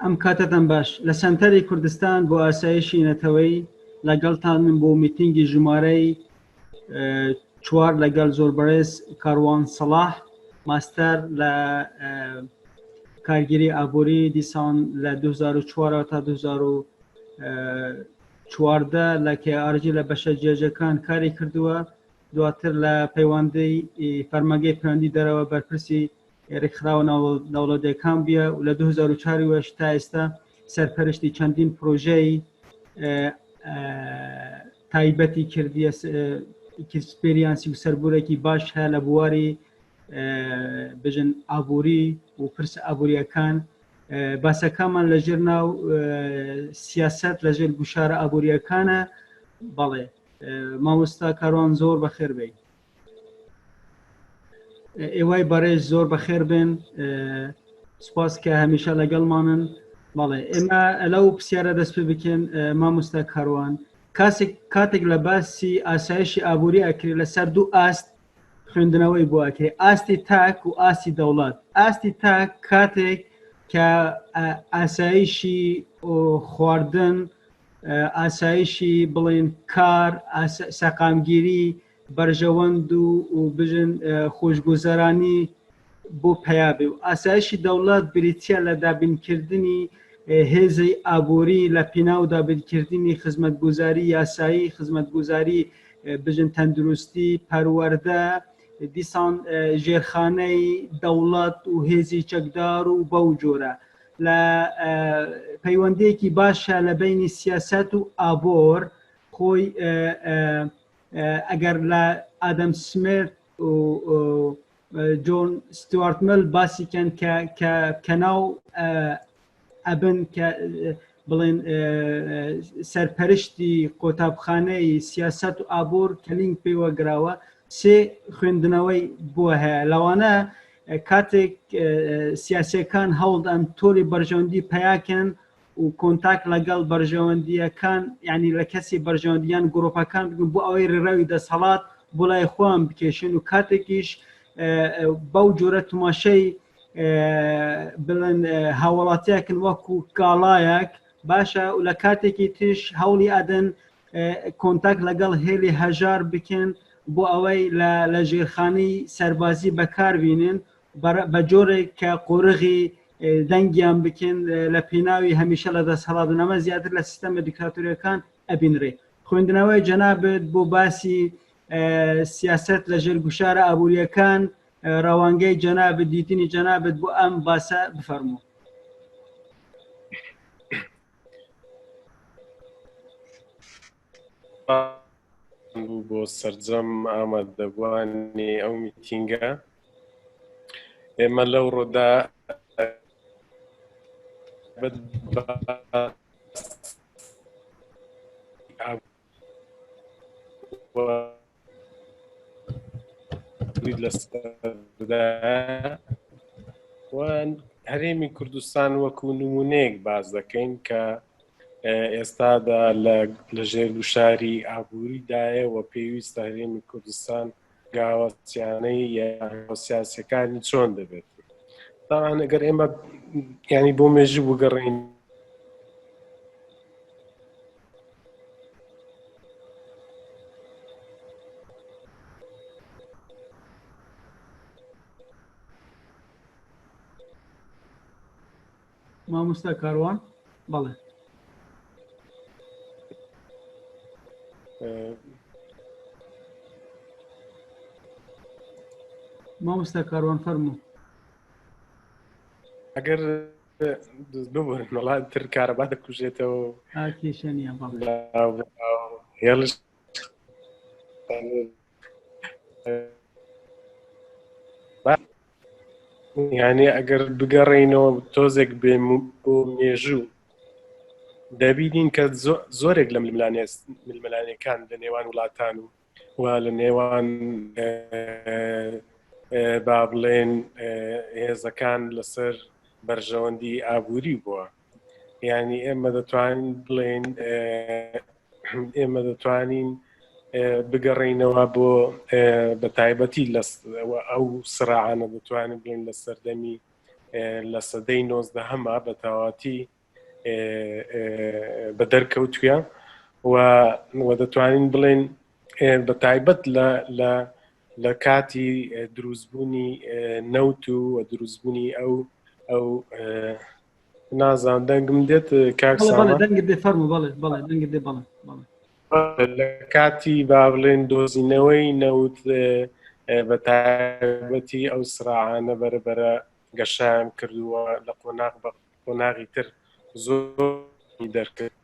ئەم کاتەتان باش لە سەنتەری کوردستان بۆ ئاسایشی نەتەوەی لەگەڵتانم بۆ میتینگی ژمارەی چوار لەگەڵ زۆر بەڕێز کاروان سەڵاح ماستەر لە کارگیری ئابووری دیسان لە 2004 تا 2014 لە KRG لە بەشە جێژەکان کاری کردووە دواتر لە پەیوەندی فەرمانگەی پەیوەندی دەرەوە بەرپرسی ڕێکخراوە ناودەوڵەتیەکان بووە و لە 2004 وەش تا ئێستا سەرپەرشتی چەندین پرۆژەی تایبەتی کردیە experience ی و سەربورێکی باش هەیە لە بواری بژن ئابووری و پرسە ئابووریەکان باسەکانمان لەژێر ناو سیاست لەژێر گوشارە ئابووریەکانە بەڵێ مامۆستا کاروان زۆر بەخێر بێی ئێوای بەڕێز زۆر بەخێر بێن سپاس کە هەمیشە لەگەڵمانن بەڵێ ئێمە لەو پرسیارە دەست پێ بکەین مامۆستا کاروان کاسێک کاتێک لە باسی ئاسایشی ئابووری ئەکرێ لەسەر دوو ئاست خوێندنەوەی بۆ ئەکرێ ئاستی تاک و ئاستی دەوڵەت ئاستی تاک کاتێک کە ئاسایشی خواردن ئاسایشی بڵێن کار سەقامگیری بەرژەوەند و بژن خۆشگوزەرانی بۆ پەیا بێ و ئاسایشی دەوڵەت بریتە لە دابینکردنی هێزی ئابووری لە پیناو دابینکردنی خزمەتگوزاری یاسایی خزمەتگوزاری بژن تەندروستی پەروەردە دیسان ژێرخانەی دەوڵەت و هێزی چەکدار و بەو جۆرە لە پەیوەندیەکی باشە لە بینی سیاست و ئابۆر خۆی ئەگەر لە ئادەم سمێرت و جۆن ستوارت مل باسی کەن کە کە کەناو ئەبن کە بڵێن سەرپەرشتی قۆتابخانەی سیاست و ئابور کە لینک پێوە گراوە سێ خوێندنەوەی بۆ هەیە لەوانە کاتێک سیاسەکان هەوڵدان تۆری بەرژەوەندی پیاکەن و کۆنتاک لەگەڵ بەرژەوەندییەکان یعنی لە کەسی بەرژەوەندیان گرۆپەکان بگن بۆ ئەوەی ڕێڕەوی دەسەڵات بۆ لای خۆیان بکێشن و کاتێکیش بەو جۆرە تماشەی بڵێن هاوڵاتیەکن وەکو کاڵایەک باشە و لە کاتێکی تریش هەوڵی ئەدەن کۆنتاک لەگەڵ هێلی هەژار بکەن بۆ ئەوەی لە ژێرخانی سەربازی بەکاربینن بە جۆرێک کە قۆرغی دەنگیان بکەن لە پێناوی هەمیشە لە دەسەڵات نەمە زیاتر لە سیستەمە دیکتاتۆریەکان ئەبینرێ خوێندنەوەی جەنابت بۆ باسی سیاست لە ژێر گوشارە ئابووریەکان ڕەوانگەی جەنابت دیتنی جەنابت بۆ ئەم باسە بفەرموو. بوو بۆ سەرجەم ئامادەبووانی ئەو میتینگە ئێمە لەو ڕۆدا هەرێمی کوردستان وەکو نمونەیەک باز دەکەین کە ئێستادا لە ژێر گوشاری ئابووریدایە و پێویستە هەرێمی کوردستان گاوەسیانەی سیاسەکانی چۆن دەبێت تاوان ئەگەر ئێمە ینی بۆ مێژوو بگەڕین مامۆستا کاروان بەڵێ مامۆستا کاروان فەرموو ئەگەر ببورن وڵا تر کارەبا دەکوژێتەوە کێشە نییە بەڵێ هێڵش یعنی ئەگەر بگەڕێینەوە تۆزێک بێ بۆ مێژوو دەبینین کە زۆرێک لە ململانێکان لە نێوان وڵاتان و و لە نێوان با بڵێن هێزەکان لەسەر بەرژەوەندی ئابووری بووە یعنی ئێمە دەتوانین بڵێن ئێمە دەتوانین بگەڕینەوە بۆ بە تایبەتی لە ئەو سراعانە دەتوانین بڵێن لە سەردەمی لە سەدەی نۆزدەهەما بە تەواتی بە دەرکەوتویە و و دەتوانین بڵێن بە تایبەت لە لە لە کاتی دروستبوونی نەوت و دروستبوونی ئەو ئەو نازان دەنگم دێت کاک دەنگت دێ فەرموو بەڵێ بەڵێ دەنگت دێ بەڵێ بەڵێ لە کاتی با بڵێن دۆزینەوەی نەوت بە تایبەتی ئەو سراعانە بەرەبەرە گەشیان کردووە لە قۆناغ بە قۆناغی تر زۆر دەرکرد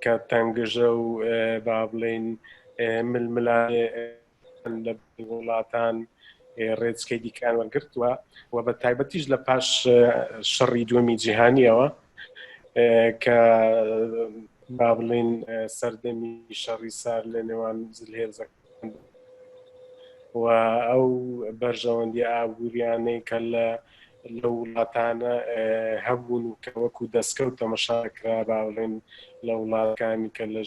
کە تەنگژە و با بڵێن ململانێ لە وڵاتان ڕێچکەی دیکان وەرگرتووە و بە تایبەتیش لە پاش شەڕی دووەمی جیهانیەوە کە با بڵین سەردەمی شەڕی سار لە نێوان زلهێزەکان و ئەو بەرژەوەندی ئابووریانەی کە لە لە وڵاتانە هەبوون و کە وەکو دەستکەوت تەمەشا کرا با بڵێن لە وڵاتانی کە لە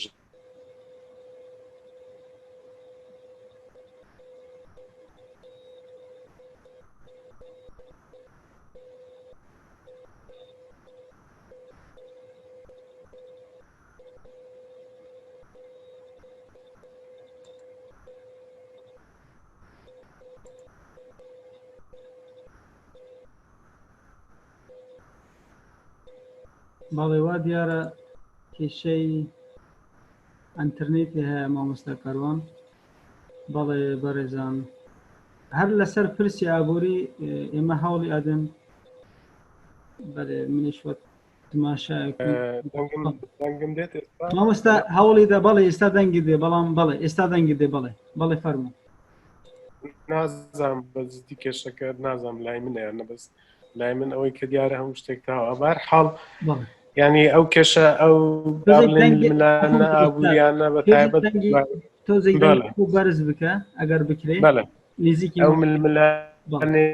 بەڵێ وا دیارە کێشەی ئەتەرنێتی هەیە مامۆستا کاروان بەڵێ بەڕێزان هەر لەسەر پرسی ئابووری ئێمە هەوڵی ئەدەن بەێ منیش وەک دەنگم دێت مامۆستا هەوڵی دە بەڵێ ئێستا دەنگی دێ بەڵام بەڵێ ئێستا دەنگی دێ بەڵێ بەڵێ فەرموو نازانم بە جدی کێشەکە نازانم لای منە یان نە بەس لای من ئەوەی کە دیارە هەموو شتێک تاوە بار حاڵ ینی ئەو کێشە ئەو ملانە ئابووریانە بە تایبەت تۆزێک بەرز بکە ئەگەر بکرێت نزیکی ئەو ململانێ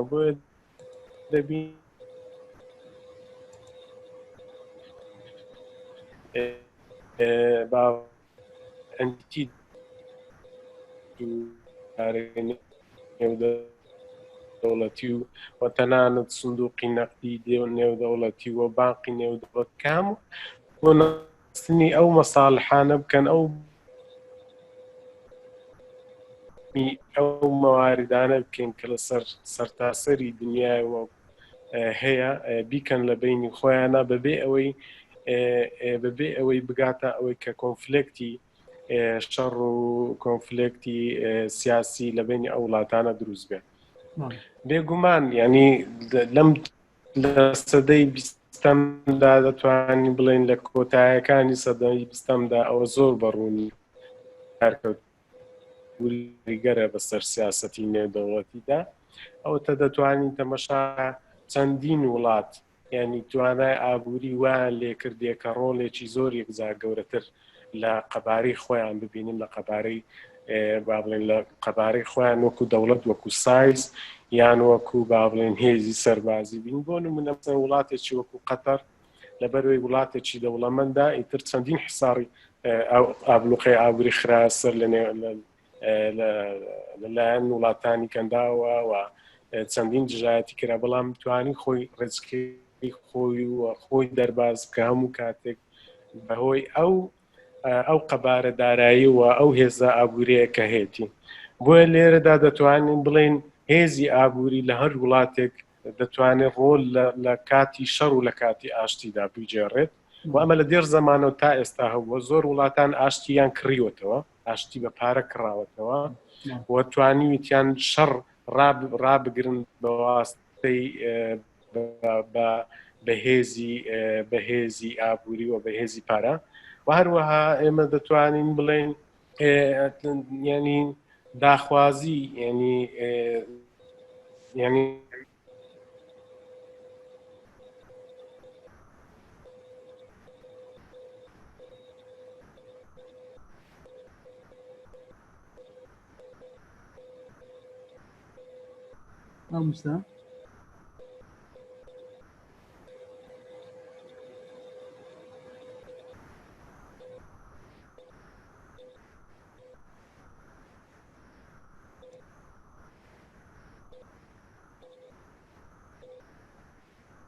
بۆیە دەبی با ئەنتی نێودەوڵەتی و و تەنانەت سندوقی نەقدی نێودەوڵەتی و بانقی نێودەوڵەت کام بۆ ناستنی ئەو مەساڵحانە بکەن ئەو ئەو مەواردانە بکەین کە لەسەر سەرتاسەری دنیایەوە هەیە بیکەن لە بینی خۆیانە بەبێ ئەوەی بەبێ ئەوەی بگاتە ئەوەی کە کۆنفلێکتی شەڕ و کۆنفلێکتی سیاسی لە بینی ئەو وڵاتانە دروست بێت بێگومان ینی لەم لە سەدەی بیستەمدا دەتوانین بڵێن لە کۆتایەکانی سەدەی بیستەمدا ئەوە زۆر بەڕوونی کارکەوت گەرە بەسەر سیاسەتی نێودەوڵەتیدا ئەوە دەتوانین تەمەشا چەندین وڵات ینی توانای ئابووری وایان لێکردێ کە ڕۆڵێکی زۆر یەکجار گەورەتر لە قەبارەی خۆیان ببینن لە قەبارەی با بڵێن لە قەبارەی خۆیان وەکو دەوڵەت وەکو سایز یان وەکو با بڵێن هێزی سەربازی بین بۆ نمونە وڵاتێکی وەکو قەتەر لەبەرەوەی وڵاتێکی دەوڵەمەندە ئیتر چەندین حساڕی ئابلوقەی ئابووری خرا سەر لە لەلایەن وڵاتانی کەنداوە و چەندین دژایەتی کرا بەڵام توانی خۆی ڕێچکەی خۆی و خۆی دەرباز بکە هەموو کاتێک بەهۆی ئەو ئەو قەبارە دارایی و ئەو هێزە ئابووریە کە هەیەی بۆیە لێرەدا دەتوانین بڵێن هێزی ئابووری لە هەر وڵاتێک دەتوانێت ڕۆل لە کاتی شەڕ و لە کاتی ئاشتیدا بگێڕێت و ئەمە لە دێر زەمانەوە تا ئێستا هەبووە زۆر وڵاتان ئاشتیان کڕیوەتەوە ئاشتی بە پارە کڕاوەتەوە و توانیویتیان شەڕ ڕابگرن بەواستەی بەهێزی بەهێزی ئابووری و بەهێزی پارە و هەروەها ئێمە دەتوانین بڵێن ینی داخوازی ینی ینی مامۆستا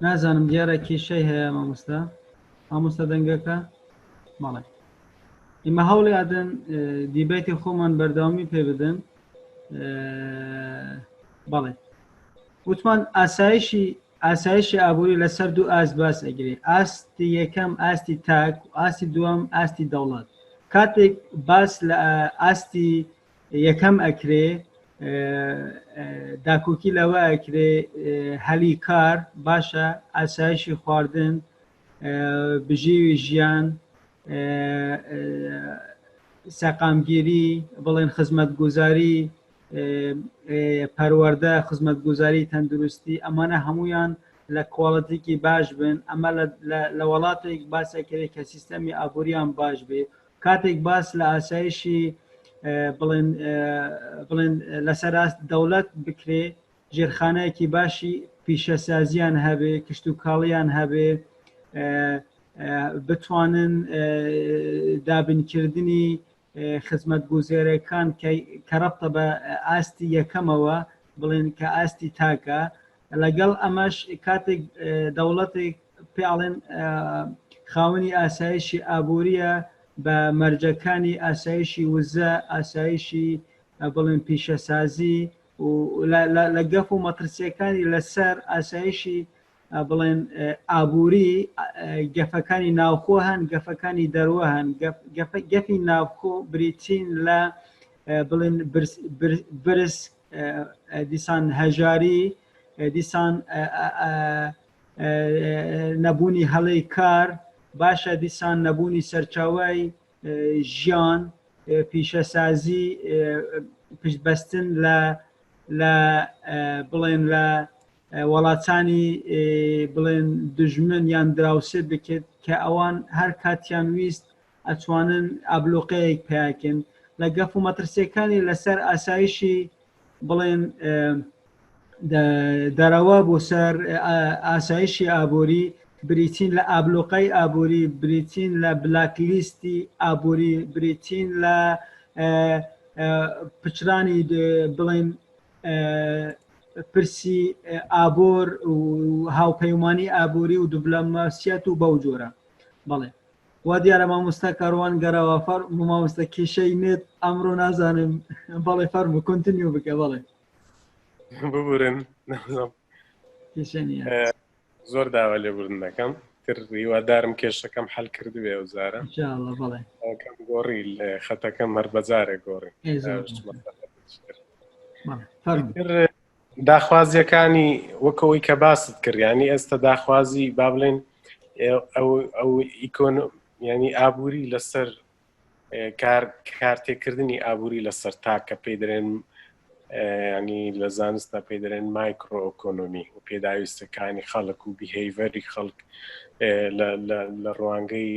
نازانم دیارە کێشەی هەیە مامۆستا مامۆستا دەنگەکە بەڵێ ئێمە هەوڵی ئەدەن debate ی خۆمان بەردەوامی پێ بدەن بەڵێ وتمان ئاسایشی ئاسایشی ئابووری لەسەر دوو ئاست باس ئەگرێ ئاستی یەکەم ئاستی تاک و ئاستی دووەم ئاستی دەوڵەت کاتێک باس لە ئاستی یەکەم ئەکرێ داکۆکی لەوە ئەکرێ هەلی کار باشە ئاسایشی خواردن بژیوی ژیان سەقامگیری بڵێن خزمەتگوزاری پەروەردە خزمەتگوزاری تەندروستی ئەمانە هەمویان لە quality ێکی باش بن ئەمە لە وڵاتێک باسەکرێت کە سیستەمی ئابووریان باش بێ کاتێک باس لە ئاسایشی بڵێن بڵێن لەسەر ئاست دەوڵەت بکرێ ژێرخانەیەکی باشی پیشەسازیان هەبێ کشتوکاڵیان هەبێ بتوانن دابینکردنی خزمەتگوزارەکان کە ڕەبتە بە ئاستی یەکەمەوە بڵێن کە ئاستی تاکە لەگەڵ ئەمەش کاتێک دەوڵەتێک پێ ئەڵێن خاوەنی ئاسایشی ئابووریە بە مەرجەکانی ئاسایشی وزە ئاسایشی بڵێن پیشەسازی و لە گەف و مەترسیەکانی لەسەر ئاسایشی بڵێن ئابووری گەفەکانی ناوخۆ هەن گەفەکانی دەروە هەن گەفی ناوخۆ بریتین لە بڵێن برس دیسان هەژاری دیسان نەبوونی هەڵی کار باشە دیسان نەبوونی سەرچاوی ژیان پیشەسازی پشتبەستن لە لە بڵێن لە وڵاتانی بڵێن دژمن یان دراوسێ بکرد کە ئەوان هەر کاتیان ویست ئەتوانن ئابلوقەیەک پیاکەن لە گەف و مەترسیەکانی لەسەر ئاسایشی بڵێن دەرەوە بۆ سەر ئاسایشی ئابووری بریتین لە ئابلوقەی ئابووری بریتین لە black list ی ئابووری بریتین لە پچرانی بڵێن پرسی ئابۆر و هاوپەیمانی ئابووری و دبلەماسیەت و بەو جۆرە بەڵێ وا دیارە مامۆستا کاروان گەراوە فەر مامۆستا کێشەی نێت ئەمڕۆ نازانم بەڵێ فەرموو continue بکە بەڵێ ببورن زۆر داوا لێبوردن دەکەم تر هیوادارم کێشەکەم حل کردبێ ئەو جارە کەم گۆڕی خەتەکەم هەر بەجارێک گۆڕی داخوازیەکانی وەکەوەی کە باست کرد ینی ئێستا داخوازی با بڵێن ئەو ئیکۆن ینی ئابووری لەسەر کار کارتێکردنی ئابووری لەسەر تاک کە پێی دەرێن ینی لە زانستدا پێی دەرێن micro economy و پێداویستەکانی خەڵک و behavior ی خەڵک لە ڕوانگەی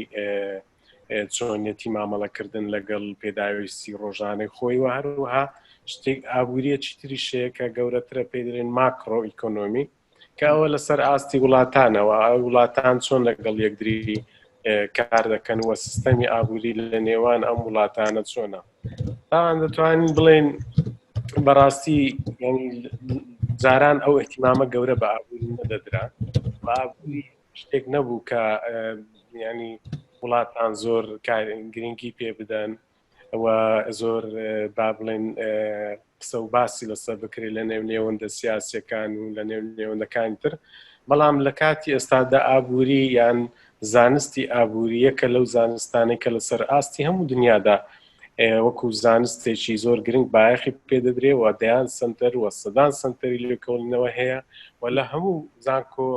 چۆنیەتی مامەڵەکردن لەگەڵ پێداویستی ڕۆژانەی خۆی و هەروەها شتێک ئابووریەکی تریشەیە کە گەورەترە پێی دەرێن macro economy کە ئەوە لەسەر ئاستی وڵاتانەوە وڵاتان چۆن لەگەڵ یەکدری کار دەکەن و سیستەمی ئابووری لە نێوان ئەم وڵاتانە چۆنە تاوان دەتوانین بڵێن بەڕاستی جاران ئەو احتیمامە گەورە بە ئابووری نەدەدرا ئابووری شتێک نەبوو کە ینی وڵاتان زۆر گرنگی پێ بدەن و زۆر با بڵێن قسە و باسی لەسەر بکرێت لە نێو نێوەندە سیاسەکان و لە نێو نێوەندەکانی تر بەڵام لە کاتی ئێستادا ئابووری یان زانستی ئابووریە کە لەو زانستانەی کە لەسەر ئاستی هەموو دنیادا وەکو زانستێکی زۆر گرنگ بایەخی پێدەدرێ و دەیان سنتەر و سەدان سنتەری لێکۆڵینەوە هەیە و لە هەموو زانکۆ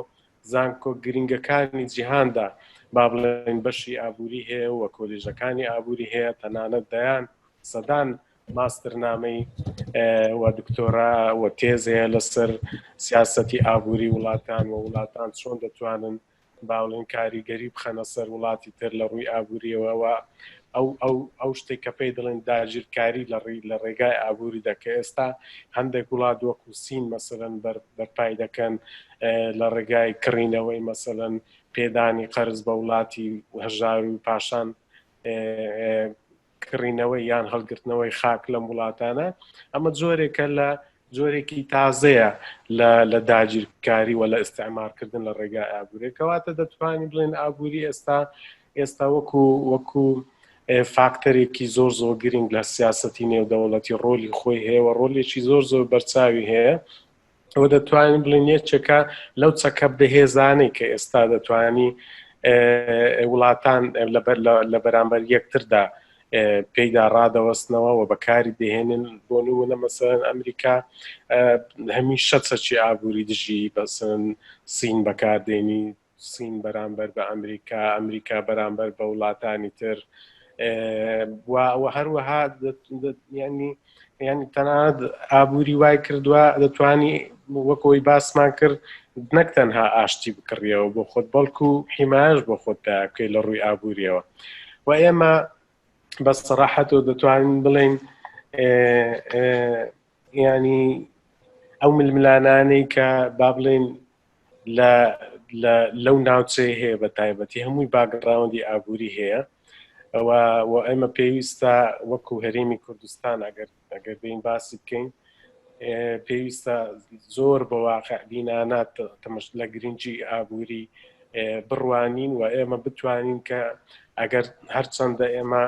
زانکۆ گرنگەکانی جیهاندا با بڵێن بەشی ئابووری هەیە و کۆلیژەکانی ئابووری هەیە تەنانەت دەیان سەدان ماسترنامەی و دکتۆرا و تێز هەیە لەسەر سیاسەتی ئابووری وڵاتان و وڵاتان چۆن دەتوانن باڵێن کاریگەری بخەنە سەر وڵاتی تر لە ڕووی ئابووریەوە و ئەو ئەو ئەو شتێک کە پێی دەڵێن داگیرکاری لە ڕی لە ڕێگای ئابووری دەکە ئێستا هەندێک وڵات وەکو سین مەسەلەن بەر بەرپای دەکەن لە ڕێگای کڕینەوەی مەسەلەن پێدانی قەرز بە وڵاتی هەژار و پاشان کڕینەوەی یان هەڵگرتنەوەی خاک لەم وڵاتانە ئەمە جۆرێکە لە جۆرێکی تازەیە لە لە داگیرکاری و لە ئیستعمارکردن لە ڕێگای ئابووری. کەواتە دەتوانین بڵێن ئابووری ئێستا ئێستا وەکو وەکو فاکتەرێکی زۆر زۆر گرنگ لە سیاسەتی نێودەوڵەتی ڕۆلی خۆی هەیە و ڕۆلێکی زۆر زۆر بەرچاوی هەیە و دەتوانین بڵێن یەکێکە لەو چەکە بەهێزانەی کە ئێستا دەتوانی وڵاتان لە بەرامبەر یەکتردا پێیدا ڕادەوەستنەوە و بەکاری دەهێنن. بۆ نمونە مەسەلەن ئەمریکا هەمیشە چەکی ئابووری دژی بەسن سین بەکاردێنی، سین بەرامبەر بە ئەمریکا، ئەمریکا بەرامبەر بە وڵاتانی تر و هەروەها ینی ینی تەنانەت ئابووری وای کردووە دەتوانی وەکەوەی باسمان کرد نەک تەنها ئاشتی بکڕیەوە بۆ خۆت بەڵکو حیمایش بۆ خۆت بکەیت لە ڕووی ئابووریەوە و ئێمە بە سەراحەتەوە دەتوانین بڵێین ینی ئەو ململانانەی کە با بڵێین لە لەو ناوچەیە هەیە بە تایبەتی هەمووی باگڕاوندی ئابووری هەیە و ئێمە پێویستە وەکو هەرێمی کوردستان ئەگەر ئەگەر بین باسی بکەین پێویستە زۆر بە واقع بینانە تەمەش لە گرنگی ئابووری بڕوانین و ئێمە بتوانین کە ئەگەر هەرچەندە ئێمە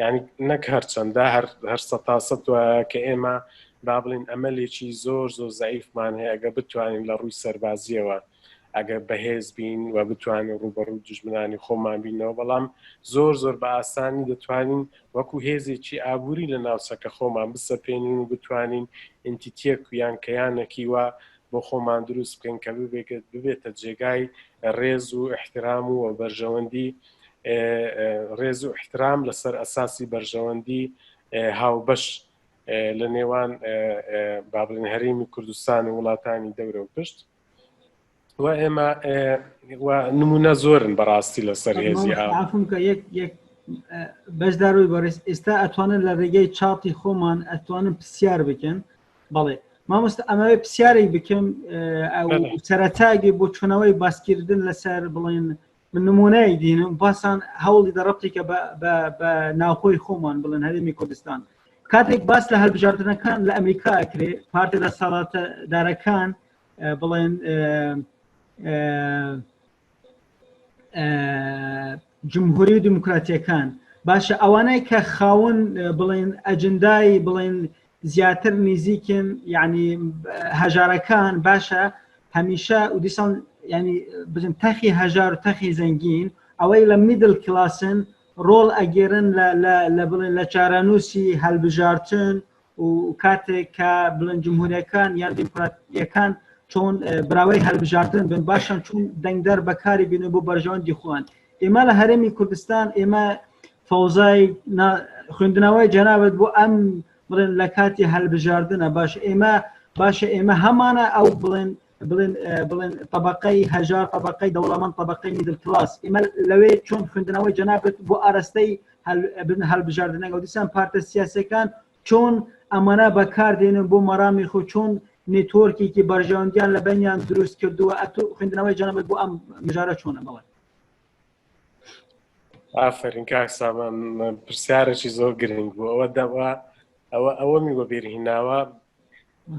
یعنی نەک هەرچەندە هەر هەر سەتاسەد وایە کە ئێمە با بڵین ئەمەلێکی زۆر زۆر زەعیفمان هەیە ئەگە بتوانین لە ڕووی سەربازیەوە ئەگەر بەهێز بین و بتوانین ڕووبەڕوو دژمنانی خۆمان بینەوە، بەڵام زۆر زۆر بە ئاسانی دەتوانین وەکو هێزێکی ئابووری لە ناوچەکە خۆمان بسەپێنین و بتوانین ئینتیتیەک یان کەیانێکی وا بۆ خۆمان دروست بکەین کە ببێتە جێگای ڕێز و ئیحترام و بەرژەوەندی ڕێز و ئیحترام لەسەر ئەساسی بەرژەوەندی هاوبەش لە نێوان با بڵێین هەرێمی کوردستان و وڵاتانی دەورە و پشت. و ئێمە نمونە زۆرن بەڕاستی لەسەر هێزی ئافم کە یەک یەک بەشداروی بەڕێز ئێستا ئەتوانن لە ڕێگەی چاتی خۆمان ئەتوانن پرسیار بکەن بەڵێ مامۆستا ئەمەوێ پرسیارێک بکەم ئەو سەرەتاگی بۆ چونەوەی باسکردن لەسەر بڵێن من نمونەیەک دینم باسان هەوڵی دەڕبتێکە بە ناوخۆی خۆمان بڵێن هەرێمی کوردستان کاتێک باس لە هەلبژاردنەکان لە ئەمریکا ئەکرێ پارتی دەسەڵاتدارەکان بڵێن جمهوری و دیموکراتیەکان باشە ئەوانەی کە خاون بڵێن ئەجندای بڵێن زیاتر نزیکن یعنی هەژارەکان باشە هەمیشە و دیسان ینی بزن تەخی هەژار و تەخی زەنگین ئەوەی لە میدل کلاسن ڕۆڵ ئەگێرن لە بڵێن لە چارەنووسی هەلبژارتن و کاتێک کە بڵێن جمهوریەکان یان دیموکراتیەکان چۆن براوەی هەلبژاردن بن باشان چون دەنگدەر بەکاری بینن بۆ بەرژەوەندی خۆیان ئێمە لە هەرێمی کوردستان ئێمە فەوزای خوێندنەوەی جەنابەت بۆ ئەم بڵێن لە کاتی هەلبژاردنە باش ئێمە باشە ئێمە هەمانە ئەو بڵێن بڵێن بڵێن طبقەی هەژار طبقەی دەوڵەمەند طبقەی میدل کلاس ئێمە لەوێ چۆن خوێندنەوەی جەنابەت بۆ ئارەستەی هەلبژاردنەکە و دیسان پارتە سیاسەکان چۆن ئەمانە بەکاردێنن بۆ مەرامی خۆ چۆن نێتۆرکێکی بەرژەوەندیان لە بینیان دروست کردووە ئەتۆ خوێندنەوەی جەنابت بۆ ئەم مژارە چۆنە بەڵێ ئافرین کاک سامان پرسیارێکی زۆر گرنگ بوو ئەوە دەوا ئەوە ئەوەمی وەبیر هیناوە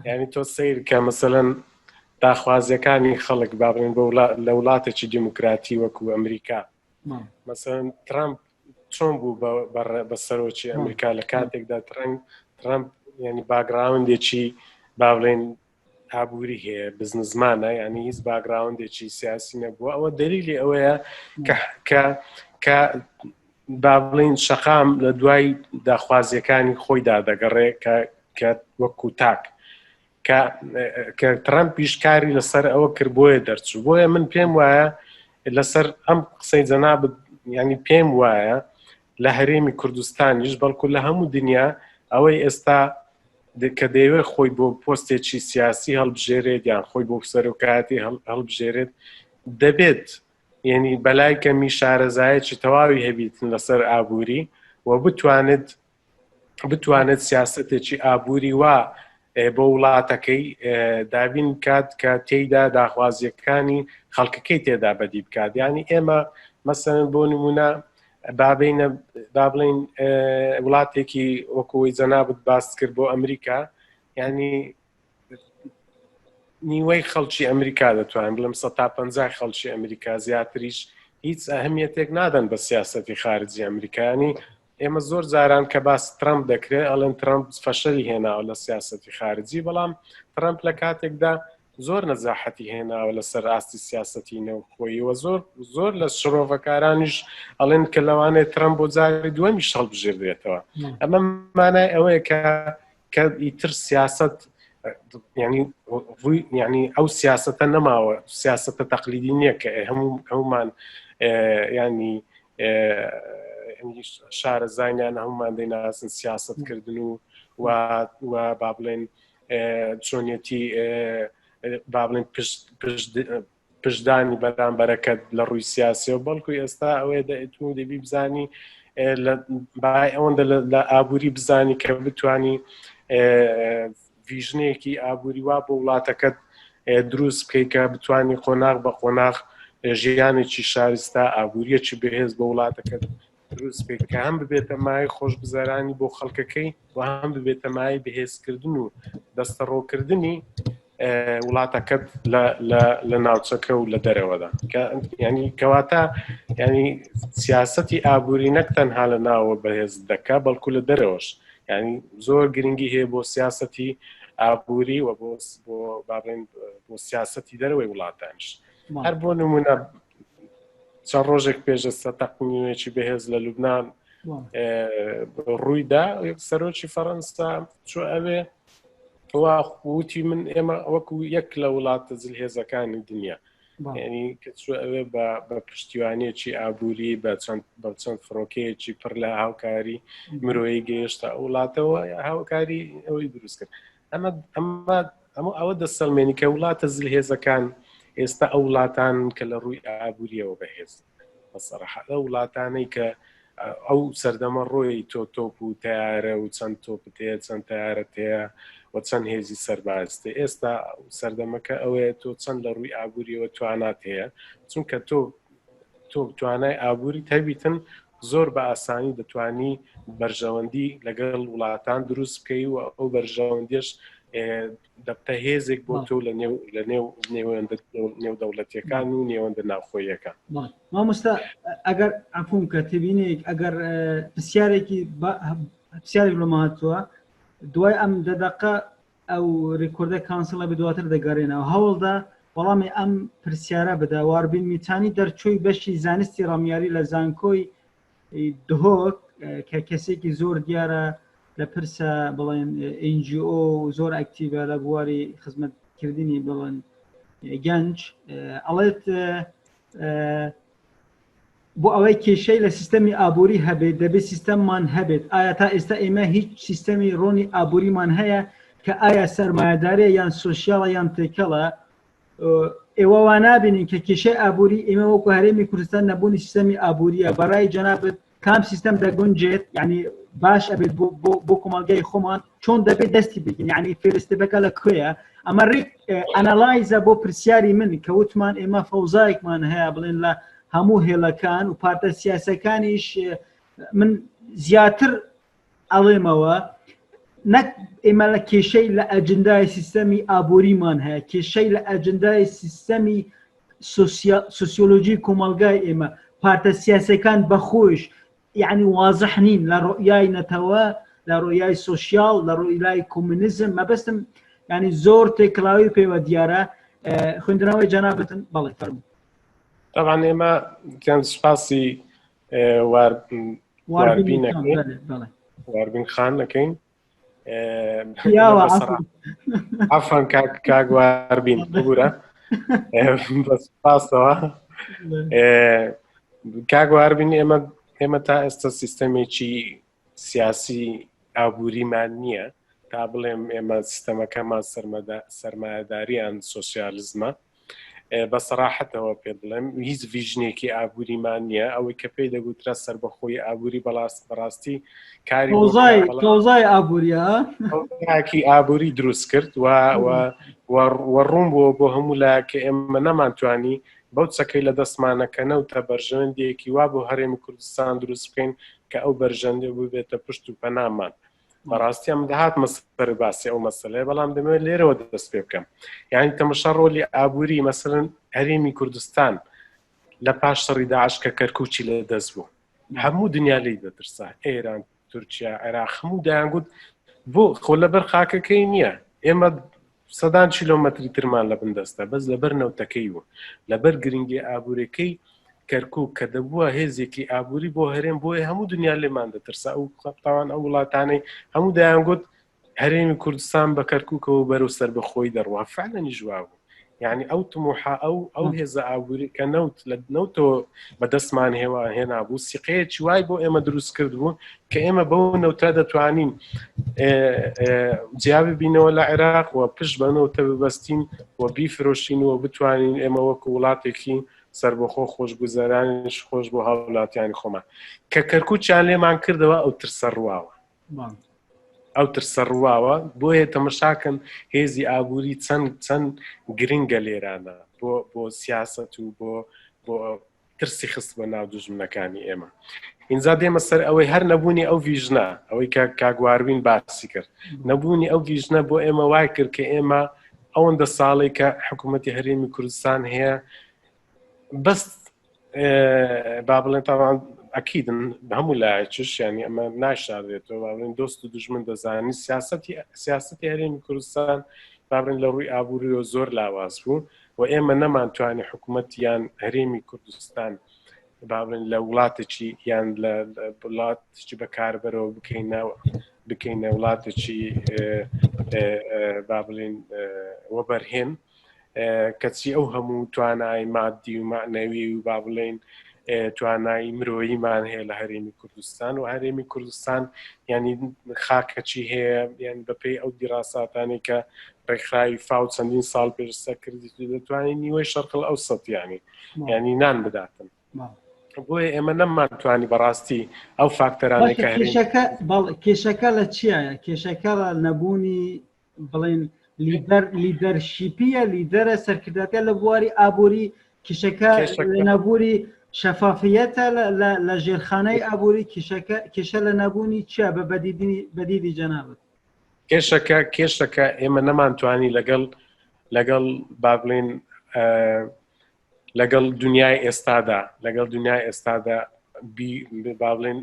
یعنی تۆ سیر کە مەسەلەن داخوازیەکانی خەڵک با بڵێن بۆ لە وڵاتێکی دیموکراتی وەکو ئەمریکا مەسەلەن ترامپ چۆن بوو بە سەرۆکی ئەمریکا لە کاتێکدا ترەنگ ترامپ ینی باگراوندێکی با بڵێن ئابووری هەیە بزنزمانە ینی هیچ باگراوندێکی سیاسی نەبووە ئەوە دەلیلی ئەوەیە کە کە کە با بڵین شەقام لە دوای داخوازیەکانی خۆیدا دەگەڕێ کە کە وەکو تاک کە کە ترامپیش کاری لەسەر ئەوە کرد بۆیە دەرچوو بۆیە من پێم وایە لەسەر ئەم قسەی جەنابت ینی پێم وایە لە هەرێمی کوردستانیش بەڵکو لە هەموو دنیا ئەوەی ئێستا کە دەیەوێت خۆی بۆ پۆستێکی سیاسی هەڵبژێرێت یان خۆی بۆ سەرۆکایەتی هەڵبژێرێت دەبێت یعنی بەلای کەمی شارەزایەکی تەواوی هەبیتن لەسەر ئابووری و بتوانێت بتوانێت سیاستێکی ئابووری وا بۆ وڵاتەکەی دابین بکات کە تێیدا داخوازیەکانی خەڵکەکەی تێدا بەدی بکات ینی ئێمە مەسەن بۆ نمونە بابینە با بڵین وڵاتێکی وەکوی جەنابەت باست کرد بۆ ئەمریکا ینی نیوەی خەڵکی ئەمریکا دەتوانم بڵێم 150 خەڵکی ئەمریکا زیاتریش هیچ ئەهمیەتێک نادەن بە سیاسەتی خارجی ئەمریکانی ئێمە زۆر جاران کە باس ترامپ دەکرێت ئەڵێن ترامپ فەشەلی هێناوە لە سیاسەتی خارجی بەڵام ترامپ لە کاتێکدا زۆر نەزاحەتی هێناوە لەسەر ئاستی سیاسەتی نێوخۆیی و زۆر زۆر لە شرۆڤەکارانیش ئەڵێن کە لەوانەیە ترەمپ بۆ جاری دووەمیش هەڵبژێردرێتەوە ئەمە مانای ئەوەیە کە کە ئیتر سیاست ینی ڕووی ینی ئەو سیاستە نەماوە سیاستە تەقلیدی نییە کە هەموو هەمومان ینی شارەزانیان هەمومان دەیناسن سیاستکردن و و با بڵێن چۆنیەتی با بڵێن پشتدانی بەرامبەرەکەت لە ڕووی سیاسیەوە بەڵکو ئێستا ئەوەیە دەتون دەبی بزانی بای ئەوەندە لە ئابووری بزانی کە بتانی vision ێکی ئابووری وا بۆ وڵاتەکەت دروست بکەیت کە بتانی قۆناغ بە قۆناغ ژیانێکی شارستا ئابووریەکی بەهێز بۆ وڵاتەکەت دروست بکەیت کە هەم ببێتە مایەی خۆشگوزەرانی بۆ خەڵکەکەی و هەم ببێتە مایەی بەهێزکردن و دەستەڕۆکردنی وڵاتەکەت لە ناوچەکە و لە دەرەوەدا ینی کەواتە ینی سیاستی ئابووری نەک تەنها لە ناوە بەهێز دەکا بەڵکو لە دەرەوەش ینی زۆر گرنگی هەیە بۆ سیاستی ئابووری و بۆ بابێن بۆ سیاستی دەرەوەی وڵاتانش هەر بۆ نمونە چەند ڕۆژێک پێش ئێستا تەقینەوەیەکی بەهێز لە لوبناان ڕوویدا سەرۆکی فەڕەنسا چۆ ئەوێ وتی من ئێمە وەکو یەک لە وڵاتە زلهێزەکانی دنیا ینی کە چوە ئەوێ بە پشتیوانیەکی ئابووری بە چەند بە چەند فڕۆکەیەکی پڕ لە هاوکاری مرۆیی گەیشتە وڵاتەوە هاوکاری ئەوەی دروست کرد ئەمە ئەمە هەموو ئەوە دەسەلمێنی کە وڵاتە زلهێزەکان ئێستا ئەو وڵاتان کە لە ڕووی ئابووریەوە بەهێز بەسەرح ئەو وڵاتانەی کە ئەو سەردەمە ڕۆی تۆ تۆپ و تیارە و چەند تۆپت هەیە چەند تیارەت هەیە و چەند هێزی سەربازت ئێستا سەردەمەکە ئەوەیە تۆ چەند لە ڕووی ئابووریەوە توانات هەیە چونکە تۆ تۆ توانای ئابووری هەبیتن زۆر بە ئاسانی دەتوانی بەرژەوەندی لەگەڵ وڵاتان دروست بکەی و ئەو بەرژەوەندیش دەبتە هێزێک بۆ تۆ لە نێو لە نێو نێوەندە نێودەوڵەتیەکان و نێوەندە ناوخۆیەکان. مامۆستا ئەگەر عفوم کە تبینێک ئەگەر پرسیارێکی پرسیارێک لەمە هاتووە دوای ئەم دە دەقە ئەو record ە cancel ە بە دواتر دەگەڕێنەوە هەوڵدا وەڵامی ئەم پرسیارە بدە واربین میتانی دەرچووی بەشی زانستی ڕامیاری لە زانکۆی دهۆک کە کەسێکی زۆر دیارە لە پرسە بڵێن NGO زۆر active ە لە بواری خزمەتکردنی بڵێن گەنج ئەڵێت بۆ ئەوەی کێشەی لە سیستەمی ئابووری هەبێت دەبێت سیستەممان هەبێت ئایا تا ئێستا ئێمە هیچ سیستەمی ڕۆنی ئابووریمان هەیە کە ئایا سەرمایەداریە یان سۆسیالە یان تێکەڵە ئێوە وا نابینین کە کێشەی ئابووری ئێمە وەکو هەرێمی کوردستان نەبوونی سیستەمی ئابووریە بەڕای جەنابت کام سیستەم دەگونجێت یعنی باش ئەبێت بۆ بۆ بۆ کۆمەڵگای خۆمان چۆن دەبێت دەستی بگین یعنی first step ەکە لە کوێیە ئەمە ڕێک analyze ە بۆ پرسیاری من کە وتمان ئێمە فەوزایەکمان هەیە بڵێن لە هەموو هێڵەکان و پارتە سیاسەکانیش من زیاتر ئەڵێمەوە نەک ئێمە لە کێشەی لە ئەجندای سیستەمی ئابووریمان هەیە کێشەی لە ئەجندای سیستەمی سوسیۆلۆژی کۆمەلگای ئێمە پارتە سیاسەکان بەخۆش یعنی وازح نین لە ڕۆیای نەتەوە لە ڕۆیای سوسیال لە ڕۆیلای کۆمونیزم مەبەستم ینی زۆر تێکڵاوی پێوە دیارە خوێندنەوەی جەنابتن بەڵێ فەرموو طبعا ئێمە سپاسی واربین خان دەکەین عفوا کاک واربین ببورە بەسپاسەوە کاک واربین ئێمە ئێمە تا ئێستا سیستەمێکی سیاسی ئابووریمان نییە تا بڵێم ئێمە سیستەمەکەمان سەرمایەداریان سۆسیالزمە بە سەراحەتەوە پێ بڵێم هیچ vision ێکی ئابووریمان نییە ئەوەی کە پێی دەگوترا سربەخۆی ئابووری بەڵاست بەڕاستی کاری تۆزای ئابووریە ئابووری دروست کرد و ڕوون بووە بۆ هەموو لا کە ئێمە نەمانتوانی بەو چەکەی لە دەستمانە کە نەوتە بەرژەوەندیەکی وا بۆ هەرێمی کوردستان دروست بکەین کە ئەو بەرژەندی ببێتە پشت و پەنامان. بەڕاستی ئەم دەهاتمە سەر باسی ئەو مەسلەیە بەڵام دەمەوێت لێرەوە دەست پێ بکەم یعنی تەمەشا ڕۆلی ئابووری مەسەلەن هەرێمی کوردستان لە پاش شەڕی داعش کە کەرکوچی لە دەست بوو هەموو دنیا لی دەترسا ئێران تورکیا عێراق هەموو دەیانگوت بۆ خۆ لەبەر خاکەکەی نییە ئێمە سەدان کیلۆمەتری ترمان لە بن دەستە بەس لەبەر نەوتەکەی و لەبەر گرنگی ئابوورەکەی کەرکک کە دەبووە هێزێکی ئابووری بۆ هەرێم بۆیە هەموو دنیا لێمان دەترسا ئەو تاوان ئەو وڵاتانەی هەموو دەیانگوت هەرێمی کوردستان بە کەرکوکەوە بەرەو سەربەخۆی دەڕوا فعلەنیش وابوو یعنی ئەو تموحە ئەو ئەو هێزە ئابووری کە نەوت لە نەوتەوە بەدەستمان هێوا هێنا بوو سیقەیەکی وای بۆ ئێمە دروست کرد بوو کە ئێمە بەو نەوتە دەتوانین جیا ببینەوە لە عێراق و پشت بە نەوتە ببەستین و بیفرۆشین و بتوانین ئێمە وەکو وڵاتێکی سربەخۆ خۆشگوزەرانیش خۆش بۆ هاوڵاتیانی خۆمان کە کەرکوچیان لێمان کردەوە ئەو ترسە ڕواوە ئەو ترسە ڕواوە بۆیە تەمەشاکەن هێزی ئابووری چەند چەند گرنگە لێرانە بۆ بۆ سیاست و بۆ بۆ ترسی خست بە ناو دوژمنەکانی ئێمە ئینجا دێمە سەر ئەوەی هەر نەبوونی ئەو vision ە ئەوەی کە کاگواروین باسی کرد نەبوونی ئەو vision ە بۆ ئێمە وای کرد کە ئێمە ئەوەندە ساڵی کە حکوومەتتی هەرێمی کوردستان هەیە بەس با بڵێن تاوان ئەکیدن هەموو لایەکش ینی ئەمە ناشارێتەوە با بڵێن دۆست و دژمن دەزانانی سیاستی سیاستی هەرێمی کوردستان با بڵێن لە ڕووی ئابووریەوە زۆر لاواز بوو و ئێمە نەمانتوانی حکوومەت یان هەرێمی کوردستان با بڵێن لە وڵاتێکی یان لە وڵاتێکی بەکاربەرەوە بکەینەوە بکەینە وڵاتێکی با بڵێن وەبەرهێن کەچی ئەو هەموو توانای مادی و معنەوی و با بڵێین توانایی مرۆییمان هەیە لە هەرێمی کوردستان و هەرێمی کوردستان ینی خاکەچی هەیە یان بەپێی ئەو دیراساتانی کە ڕێکخراوی فاو چەندین ساڵ پێشسە کردی دەتوانین نیوەی شەرقل ئەو سەد ینی ینی نان بداتن بۆیە ئێمە نەمانتوانی بەڕاستی ئەو فاکتەرانەی کە کێشەکە لە چییە کێشەکە لە نەبوونی بڵێن لیدەر leadership یە لیدەرە سەرکرداتە لە بواری ئابووری کێشەکە نەبووری شەفافیەتە لە ژێرخانەی ئابووری کێشەکە کێشە لە نەبوونی چیا بە بەدیدی بەدیدی جەنابت کێشەکە کێشەکە ئێمە نەمانتوانی لەگەڵ لەگەڵ با بڵێن لەگەڵ دنیای ئێستادا لەگەڵ دنیای ئێستادا با بڵێن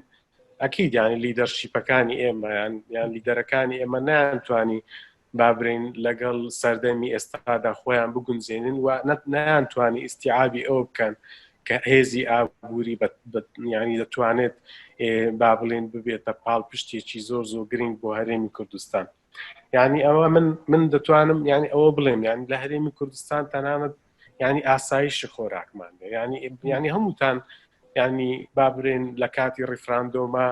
ئەکید یانی leadership ەکانی ئێمە یان یان لیدەرەکانی ئێمە نەیانتوانی بابرین لەگەڵ سەردەمی ئێستادا خۆیان بگونجێنن و نەیانتوانی ئیسیعابی ئەوە بکەن کە هێزی ئابووری ینی دەتوانێت با بڵێن ببێتە پاڵ پشتێکی زۆر زۆر گرنگ بۆ هەرێمی کوردستان یعنی ئەوە من من دەتوانم یعنی ئەوە بڵێم یعنی لە هەرێمی کوردستان تەنانەت ینی ئاسایشی خۆراکمان ینی ینی هەمووتان ینی بابرێن لە کاتی ڕیفراندۆما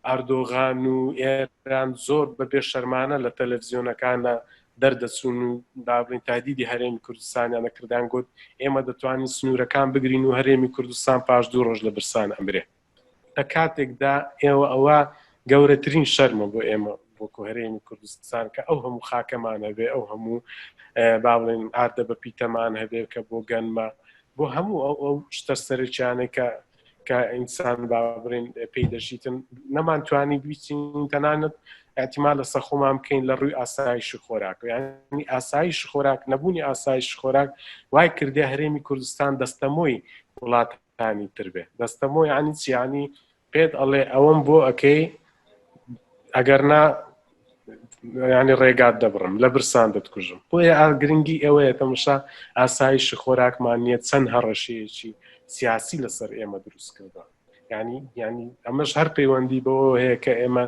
ئەردۆغان و ئێران زۆر بە بێ شەرمانە لە تەلەڤزیۆنەکانە دەردەچوون و بابلین تادیدی هەرێمی کوردستانیانە کردان گوت ئێمە دەتوانین سنوورەکان بگرین و هەرێمی کوردستان پاش دوو ڕۆژ لە برسان ئەمرێ لە کاتێکدا ئێوە ئەوە گەورەترین شەرمە بۆ ئێمە وەکو هەرێمی کوردستان کە ئەو هەموو خاکەمان هەبێ ئەو هەموو با بڵێن ئاردە بە پیتەمان هەبێ کە بۆ گەنمە بۆ هەموو ئەو ئەو شتە سەرچیانەی کە کە ئینسان با بڵێن پێی دەژیتن نەمانتوانی بیچین تەنانەت احتیمال لەسەر خۆمان بکەین لە ڕووی ئاسایش خۆراک یعنی ئاسایش خۆراک نەبوونی ئاسایش خۆراک وای کردێ هەرێمی کوردستان دەستەمۆی وڵات انی تر بێ دەستەمۆ ینی چیانی پێت ئەڵێ ئەوەم بۆ ئەەکەی ئەگەر نا ینی ڕێگات دەبڕم لە برسان دەتکوژم بۆیە گرنگی ئەوەیە تەمەشا ئاسایش خۆراکمان نییە چەند هەڕەشەیەکی سیاسی لەسەر ئێمە دروست کردوە ینی ینی ئەمەش هەر پەیوەندی بەوە هەیە کە ئێمە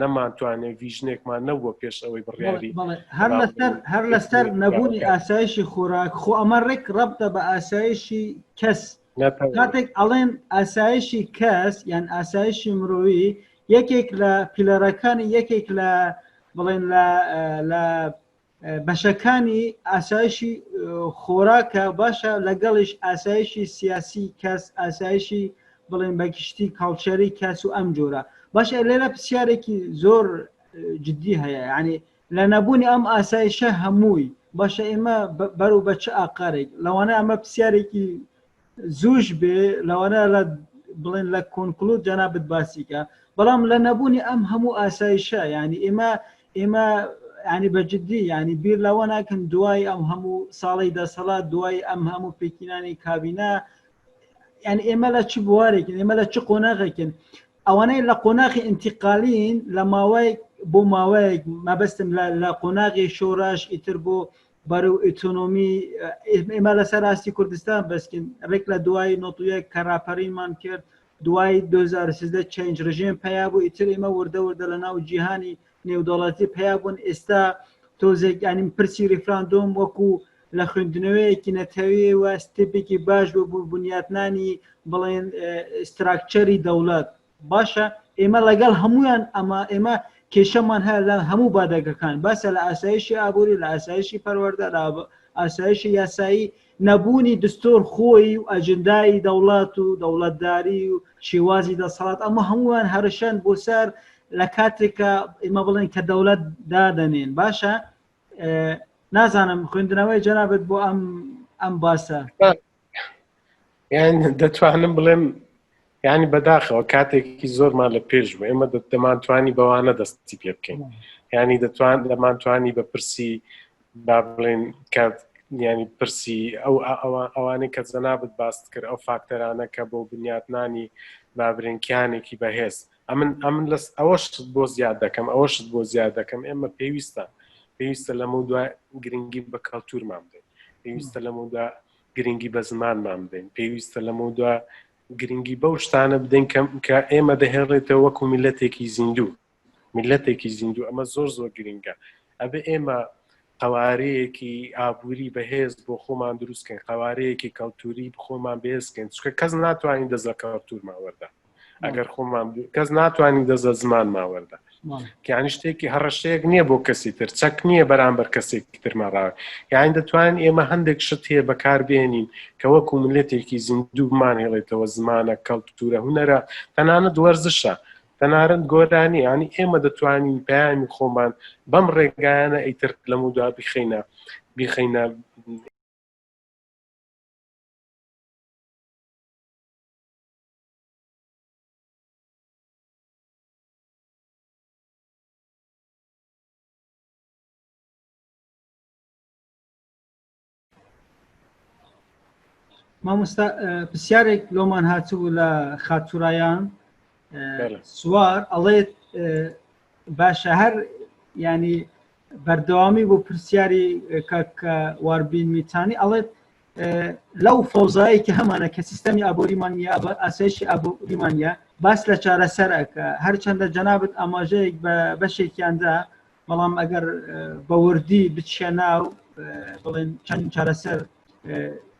نەمانتوانێ vision ێکمان نەبووە پێش ئەوەی بڕیاری هەر لەسەر هەر لەسەر نەبوونی ئاسایشی خۆراک خۆ ئەمە ڕێک ڕەبتە بە ئاسایشی کەس کاتێک ئەڵێن ئاسایشی کەس یان ئاسایشی مرۆیی یەکێک لە pillar ەکانی یەکێک لە بڵێن لە لە بەشەکانی ئاسایشی خۆراکە باشە لەگەڵیش ئاسایشی سیاسی کەس ئاسایشی بڵێن بە گشتی culture ی کەس و ئەم جۆرە باشە لێرە پرسیارێکی زۆر جدی هەیە ینی لە نەبوونی ئەم ئاسایشە هەمووی باشە ئێمە بەرو بە چ ئاقارێک لەوانە ئەمە پرسیارێکی زووش بێ لەوانە لە بڵێن لە conclude جەنابت باسیکە بەڵام لە نەبوونی ئەم هەموو ئاسایشە ینی ئێمە ئێمە ینی بە جدی ینی بیر لەوە ناکەن دوای ئەم هەموو ساڵی دەسەڵات دوای ئەم هەموو پێکینانی کابینە یعنی ئێمە لە چ بوارێکن ئێمە لە چ قۆناغێکن ئەوانەی لە قۆناغی ئینتیقالین لە ماوەی بۆ ماوەیەک مەبەستم لە قۆناغی شۆڕش ئیتر بۆ بەرەو ئۆتۆنۆمی ئێمە لەسەر ئاستی کوردستان بەسکن ڕێک لە دوای نۆتویەک کە راپەرینمان کرد دوای 2013 change ڕژێم پیا بوو ئیتر ئێمە وردە وردە لە ناو جیهانی نێودەوڵەتی پیا بوون ئێستا تۆزێک ینی پرسی ریفراندۆم وەکو لە خوێندنەوەیەکی نەتەوی و step ێکی باش بوو بۆ بنیاتنانی بڵێن structure ی دەوڵەت باشە ئێمە لەگەڵ هەمویان ئەمە ئێمە کێشەمان هەیە لە هەموو بادەگەکان باسە لە ئاسایشی ئابووری لە ئاسایشی پەروەردە لە ئاسایشی یاسایی نەبوونی دستۆر خۆی و ئەجندای دەوڵەت و دەوڵەتداری و شێوازی دەسەڵات ئەمە هەمووان هەرشەن بۆ سەر لە کاتێکە ئێمە بڵێن کە دەوڵەت دادەنێن باشە نازانم خوێندنەوەی جەنابت بۆ ئەم ئەم باسە یان دەتوانم بڵێم ینی بەداخەوە کاتێکی زۆرمان لە پێش بوو ئێمە دەمانتوانی بەوانە دەستی پێ بکەین ینی دەتوان دەمانتوانی بە پرسی با بڵێن کە ینی پرسی ئەو ئەوانەی کە جەنابت باست کرد ئەو فاکتەرانە کە بۆ بنیاتنانی بابرێنکیانێکی بەهێز ئەمن ئەمن لەس ئەوەشت بۆ زیاد دەکەم ئەوەشت بۆ زیاد دەکەم ئێمە پێویستە پێویستە لەمە دو گرنگی بە کەلتورمان بدەین پێویستە لەمە دو گرنگی بە زمانمان بدەین پێویستە لەمە دو گرنگی بەو شتانە بدەین کە کە ئێمە دەهێڵێتەوە وەکو میلەتێکی زیندوو میلەتێکی زیندوو ئەمە زۆر زۆر گرنگە ئەبێ ئێمە قوارەیەکی ئابووری بەهێز بۆ خۆمان دروستکەین قوارەیەکی کەلتوری خۆمان بێزکەین چکە کەس ناتوانین دەست لە کەلتورمان وەردا ئەگەر خۆمان کەس ناتوانین دەست لە زمانمان وەردا یعنی شتێکی هەڕەشەیەک نییە بۆ کەسی تر چەک نییە بەرامبەر کەسێکی ترمان ڕاوێ یعنی دەتوانین ئێمە هەندێک شت هەیە بەکاربێنین کە وەکو ملەتێکی زیندوو بمان هێڵێتەوە زمانە کەلتورە هونەرە تەنانەت وەرزشە تەنانەت گۆرانی ینی ئێمە دەتوانین پەیامی خۆمان بەم ڕێگایانە ئیتر لەمودا بخینە بخینە مامۆستا پرسیارێک لۆمان هاتبوو لە خاتورایان سوار ئەڵێت باشە هەر ینی بەردەوامی بۆ پرسیاری کاک واربین میتانی ئەڵێت لەو فەوزایی کە هەمانە کە سیستەمی ئابووریمان نیە ئاسایشی ئابووریمان نیە باس لە چارەسەر ئەکە هەرچەندە جەنابت ئاماژەیەک بە بەشێکیاندا بەڵام ئەگەر بە وردی بچیە ناو بڵێن چەند چارەسەر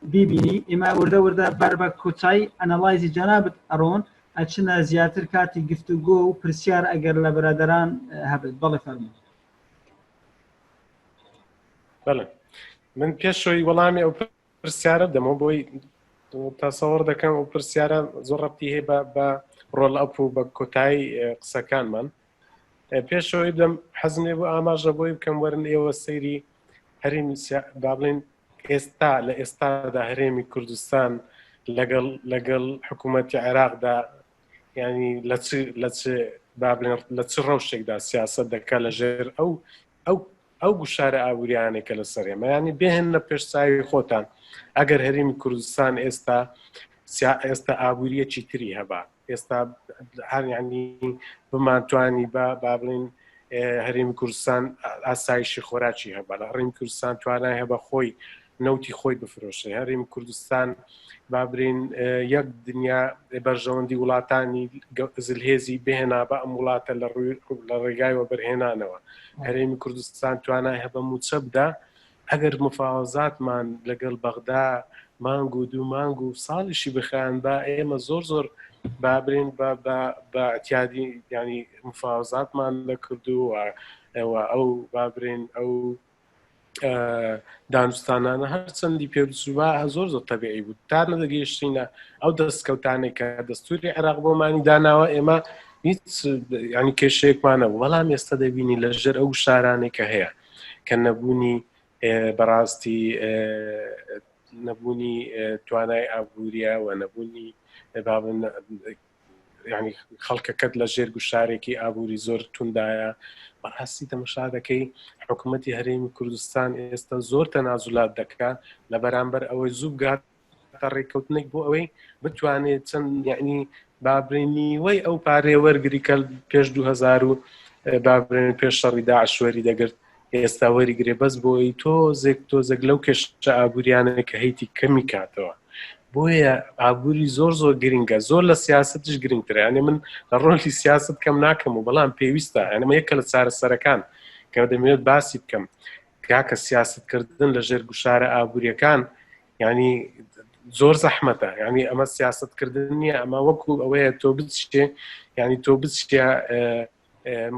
بیبینی ئێمە وردە وردە بەر بە کۆتایی analyze ی جەنابت ئەڕۆن ئەچنە زیاتر کاتی گفتوگۆ و پرسیار ئەگەر لە برادران هەبێت بەڵێ فەرموو. بەڵێ من پێشەوەی وەڵامی ئەو پرسیارە دەمەوە بۆی تەسەوەڕ دەکەم ئەو پرسیارە زۆر ڕەبتی هەیە بە بە roll up و بە کۆتایی قسەکانمان پێشەوەی بدەم حەزم لێ بوو ئاماژە بۆی بکەم وەرن ئێوە سەیری هەرێمی با بڵێن ئێستا لە ئێستادا هەرێمی کوردستان لەگەڵ لەگەڵ حکوومەتی عێراقدا ینی لە چ لە چ با بڵێن لە چ ڕەوشێکدا سیاست دەکات لە ژێر ئەو ئەو ئەو گوشارە ئابووریانەی کە لەسەر ئێمە ینی بهێن لە پێشچوی خۆتان ئەگەر هەرێمی کوردستان ئێستا ئێستا ئابووریەکی تری هەبا ئێستا هەر ینی بمانتوانی بە با بڵین هەرێمی کوردستان ئاسایشی خۆراکی هەبا لە هەرێمی کوردستان توانای هەبە خۆی نەوتی خۆی بفرۆشێ هەرێمی کوردستان با برین یەک دنیا بەرژەوەندی وڵاتانی زلهێزی بهێنا بە ئەم وڵاتە لە ڕووی لە ڕێگای وەبەرهێنانەوە هەرێمی کوردستان توانای هەبە موچە بدا ئەگەر مفاوەزاتمان لەگەڵ بەغدا مانگ و دوو مانگ و ساڵیشی بخیان با ئێمە زۆر زۆر بابرین بە بە اعتیادی ینی مفاوەزاتمان دەکرد و ئەو بابرین ئەو دانوستانانە هەرچەندی پێبچووبا زۆر زۆر تەبیعی بوو تا نەدەگەیشتینە ئەو دەستکەوتانێک کە دەستوری عێراق بۆمانی داناوە ئێمە هیچ ینی کێشەیەکمانە بەڵام ئێستا دەبینی لە ژێر ئەو شارانێک کە هەیە کە نەبوونی بەڕاستی نەبوونی توانای ئابووریە و نەبوونی بابن ینی خەڵکەکەت لە ژێر گوشارێکی ئابووری زۆر توندایە. بەڕاستی تەمەشا دەکەی حکوومەتی هەرێمی کوردستان ئێستا زۆر تەنازولات دەکا لە بەرامبەر ئەوەی زوو بگات ڕێککەوتنێک بۆ ئەوەی بتوانێت چەند یعنی بابرێن نیوەی ئەو پارەیە وەرگری کە پێش 2000 و بابرێن پێش شەڕی داعش وەری دەگرت ئێستا وەری گرێ بەس بۆی تۆزێک تۆزێک لەو کێشە ئابووریانە کە هەیتی کەمی کاتەوە. بۆیە ئابووری زۆر زۆر گرنگە، زۆر لە سیاستش گرنگترە. یعنی من لە ڕۆلی سیاست کەم ناکەم و بەڵام پێویستە، یعنی ئەمە یەکە لە چارەسەرەکان کە دەمەوێت باسی بکەم، کاکە سیاستکردن لە ژێر گوشارە ئابووریەکان یعنی زۆر زەحمەتە. یعنی ئەمە سیاستکردن نییە، ئەمە وەکو ئەوەیە تۆ بچێ، یعنی تۆ بچێ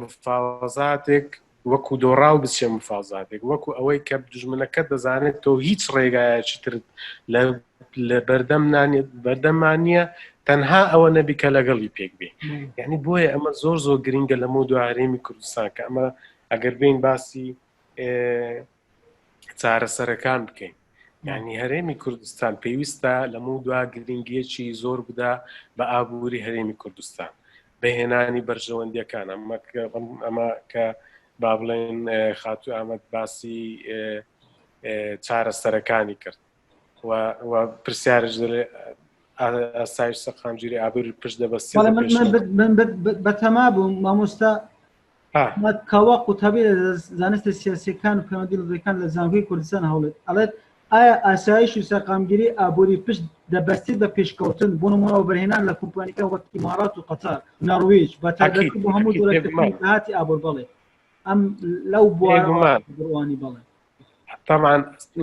مفاوەزاتێک وەکو دۆڕاو بچێ مفاوزاتێک، وەکو ئەوەی کە دژمنەکە دەزانێت تۆ هیچ ڕێگایەکی ترت لە بەردەم نانێت، بەردەممان نییە تەنها ئەوە نەبی کە لەگەڵی پێک بێ. یعنی بۆیە ئەمە زۆر زۆر گرنگە لە مۆ دوارێمی کوردستان کە ئەمە ئەگەر بین باسی چارەسەرەکان بکەین، یعنی هەرێمی کوردستان پێویستە لە مو دوا گرنگیەکی زۆر بدا بە ئابووری هەرێمی کوردستان، بەهێنانی بەرژەوەندیەکان. ئەمە کە با بڵێن خاتوو ئامەد باسی چارەسەرەکانی کرد و پرسیارش دەڵێ ئاسایش سەقامگیری ئابووری پشت دەبەستێت. من بەتەما بووم مامۆستا کاوا قوتابی لە زانستە سیاسیەکان و پەیوەندی لەکان لە زانکۆی کوردستان هەوڵێت ئەڵێت ئایا ئاسایش و سەقامگیری ئابووری پشت دەبەستێت بە پێشکەوتن بۆ نموونە وەبەرهێنان لە کۆمپانیەکان وەک ئیمارات و قەتەر نەرویج بە تایبەتی بۆ هەموو جۆرەکانی داهاتی ئابوور؟ بەڵێ ئەم لەو بوارەوانی بەڵێ. طبعا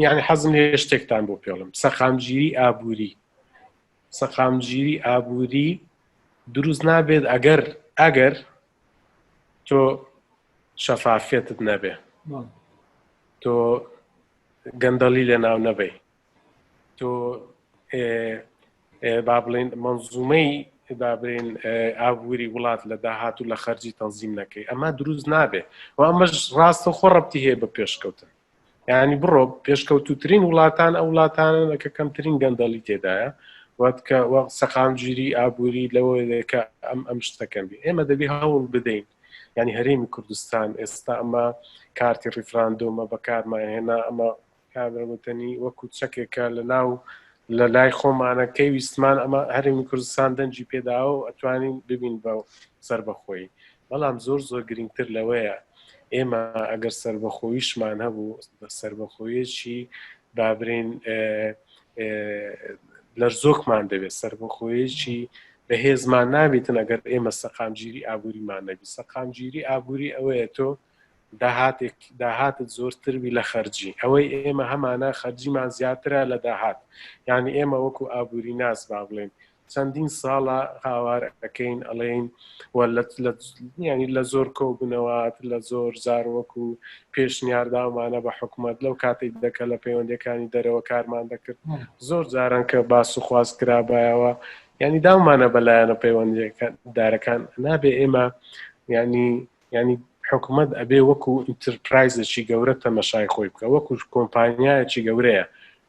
یعنی حەزم لێ شتێکتان بۆ پێڵم، سەقامگیری ئابووری، سەقامگیری ئابووری دروست نابێت ئەگەر ئەگەر تۆ شەفافیەتت نەبێ، تۆ گەندەڵی لە ناو نەبەی، تۆ با بڵێن منزومەی با بڵێن ئابووری وڵات لە داهات و لە خەرجی تەنزیم نەکەی، ئەمە دروست نابێ. و ئەمەش ڕاستە خۆ ڕەبتی هەیە بە پێشکەوتن. یعنی بڕۆ پێشکەوتوترین وڵاتان ئەو وڵاتانە کە کەمترین گەندەڵی تێدایە وەکە وەک سەقامگیری ئابووری لەوە کە ئەم ئەم شتەکەم بێ. ئێمە دەبی هەوڵ بدەین، یعنی هەرێمی کوردستان ئێستا ئەمە کارتی ڕیفراندۆمە بەکارمان هێنا، ئەمە کابرا وتەنی وەکو چەکێکە لە ناو لە لای خۆمانە کەی ویستمان ئەمە هەرێمی کوردستان دەنگی پێداوە و ئەتوانین ببین بە سەربەخۆیی. بەڵام زۆر زۆر گرنگتر لەوەیە ئێمە ئەگەر سەربەخۆییشمان هەبوو، سەربەخۆیەکی بابرین لەرزۆکمان دەبێت، سەربەخۆیەکی بەهێزمان نابێتن ئەگەر ئێمە سەقامگیری ئابووریمان نەبی. سەقامگیری ئابووری ئەوەیە تۆ داهاتێک داهاتت زۆرتر بی لە خەرجی. ئەوەی ئێمە هەمانە خەرجیمان زیاترە لە داهات. یعنی ئێمە وەکو ئابووری ناس با بڵێن چەندین ساڵە هاوار ئەەکەین ئەڵێین و ینی لە زۆر کۆبوونەوەات لە زۆر زار وەکو پێشنیارداومانە بە حکوومەت لەو کاتێک دەکە لە پەیوەندەکانی دەرەوە کارمان دەکرد، زۆر جاران کە باس و خواست کرابایەوە ینی داومانە بەلایەنە پەیوەندیەکان دارەکان نابێ ئێمە ینی ینی حکوومەت ئەبێ وەکو ئینترپرایزێکی گەورە تەمەشای خۆی بکە، وەکو کۆمپانیایەکی گەورەیە.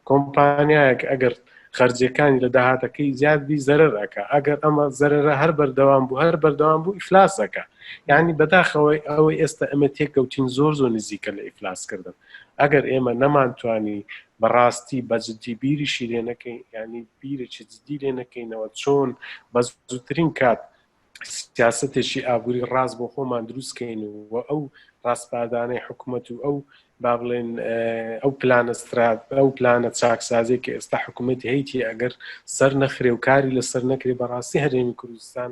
کۆمپانیایەک ئەگەر خەرجیەکانی لە داهاتەکەی زیاد بی زەرەر ئەکا، ئەگەر ئەمە زەرەرە هەر بەردەوام بوو هەر بەردەوام بوو ئیفلاس ئەکا. یعنی بەداخەوەی ئەوەی ئێستا ئەمە تێکەوتین زۆر زۆر نزیکە لە ئیفلاس کردن. ئەگەر ئێمە نەمانتوانی بەڕاستی بە جدی بیریشی لێ نەکەین، یعنی بیرێکی جدی لێ نەکەینەوە چۆن بە زووترین کات سیاسەتێکی ئابووری ڕاست بۆ خۆمان دروستکەین و ئەو ڕاسپاردانەی حکوومەت و ئەو با بڵێن ئەو پلانە سترات ئەو پلانە چاکسازی کە ئێستا حکوومەت هەیتی ئەگەر سەر نەخرێ و کاری لەسەر نەکرێ بەڕاستی هەرێمی کوردستان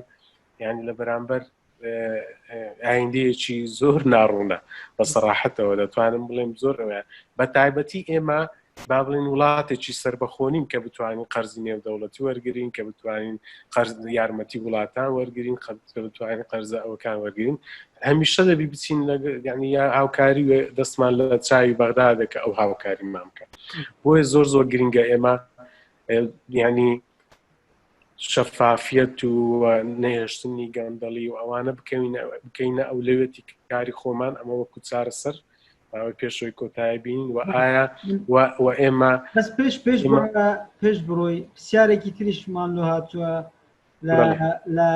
یعنی لە بەرامبەر ئایندەیەکی زۆر ناڕوونە بە سەراحەتەوە دەتوانم بڵێم زۆر ئەوەیە. بە تایبەتی ئێمە با بڵێن وڵاتێکی سربەخۆ نین کە بتوانین قەرزی نێودەوڵەتی وەرگین، کە بتوانین قەرز یارمەتی وڵاتان وەرگین، کە بتوانین قەرزە ئەوەکان وەرگین. هەمیشە دەبی بچین ینی یا هاوکاری دەستمان لە چاوی بەغدا دەکە ئەو هاوکاریمان بکە. بۆیە زۆر زۆر گرنگە ئێمە ینی شەفافیەت و نەهێشتنی گەندەڵی و ئەوانە بکەینە ئەولەوێتی کاری خۆمان. ئەمە وەکو چارەسەر. ماوەی پێشەوەی کۆتایی بین و ئایا و ئێمە بەس پێش پێش پێش بڕۆی پرسیارێکی تریشمان لۆ هاتووە لە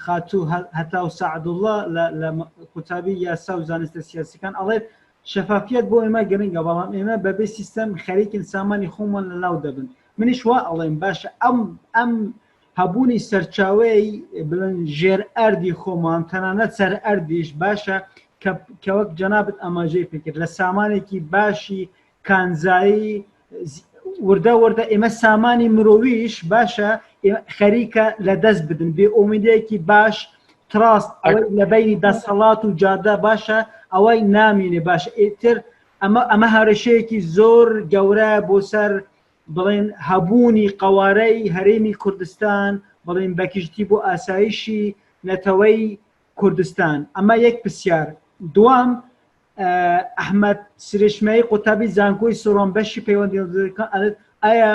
خاتوو هەتاو سەعدوڵڵا لە قوتابی یاسا و زانستە سیاسەکان ئەڵێت شەفافیەت بۆ ئێمە گرنگە بەڵام ئێمە بەبێ سیستەم خەریکن سامانی خۆمان لەناو دەبن منیش وا ئەڵێم باشە ئەم ئەم هەبوونی سەرچاوەی بڵێن ژێر ئەردی خۆمان تەنانەت سەر ئەردیش باشە کە وەک جەنابت ئاماژەی پێکرد لە سامانێکی باشی کانزایی وردە وردە ئێمە سامانی مرۆویش باشە خەریکە لە دەست بدن بێ ئۆمیدێکی باش تراست ئەوەی لە بینی دەسەڵات و جادە باشە ئەوەی نامینێ باش ئیتر ئەمە ئەمە هەرەشەیەکی زۆر گەورە بۆ سەر بڵێن هەبوونی قەوارەی هەرێمی کوردستان بڵێن بەکشتی بۆ ئاسایشی نەتەوەی کوردستان ئەمە یەک پرسیار دوام ئەحمەد سرشمەیی قوتابی زانکۆی سۆران بەشی پەیوەندی ئەڵێت ئایا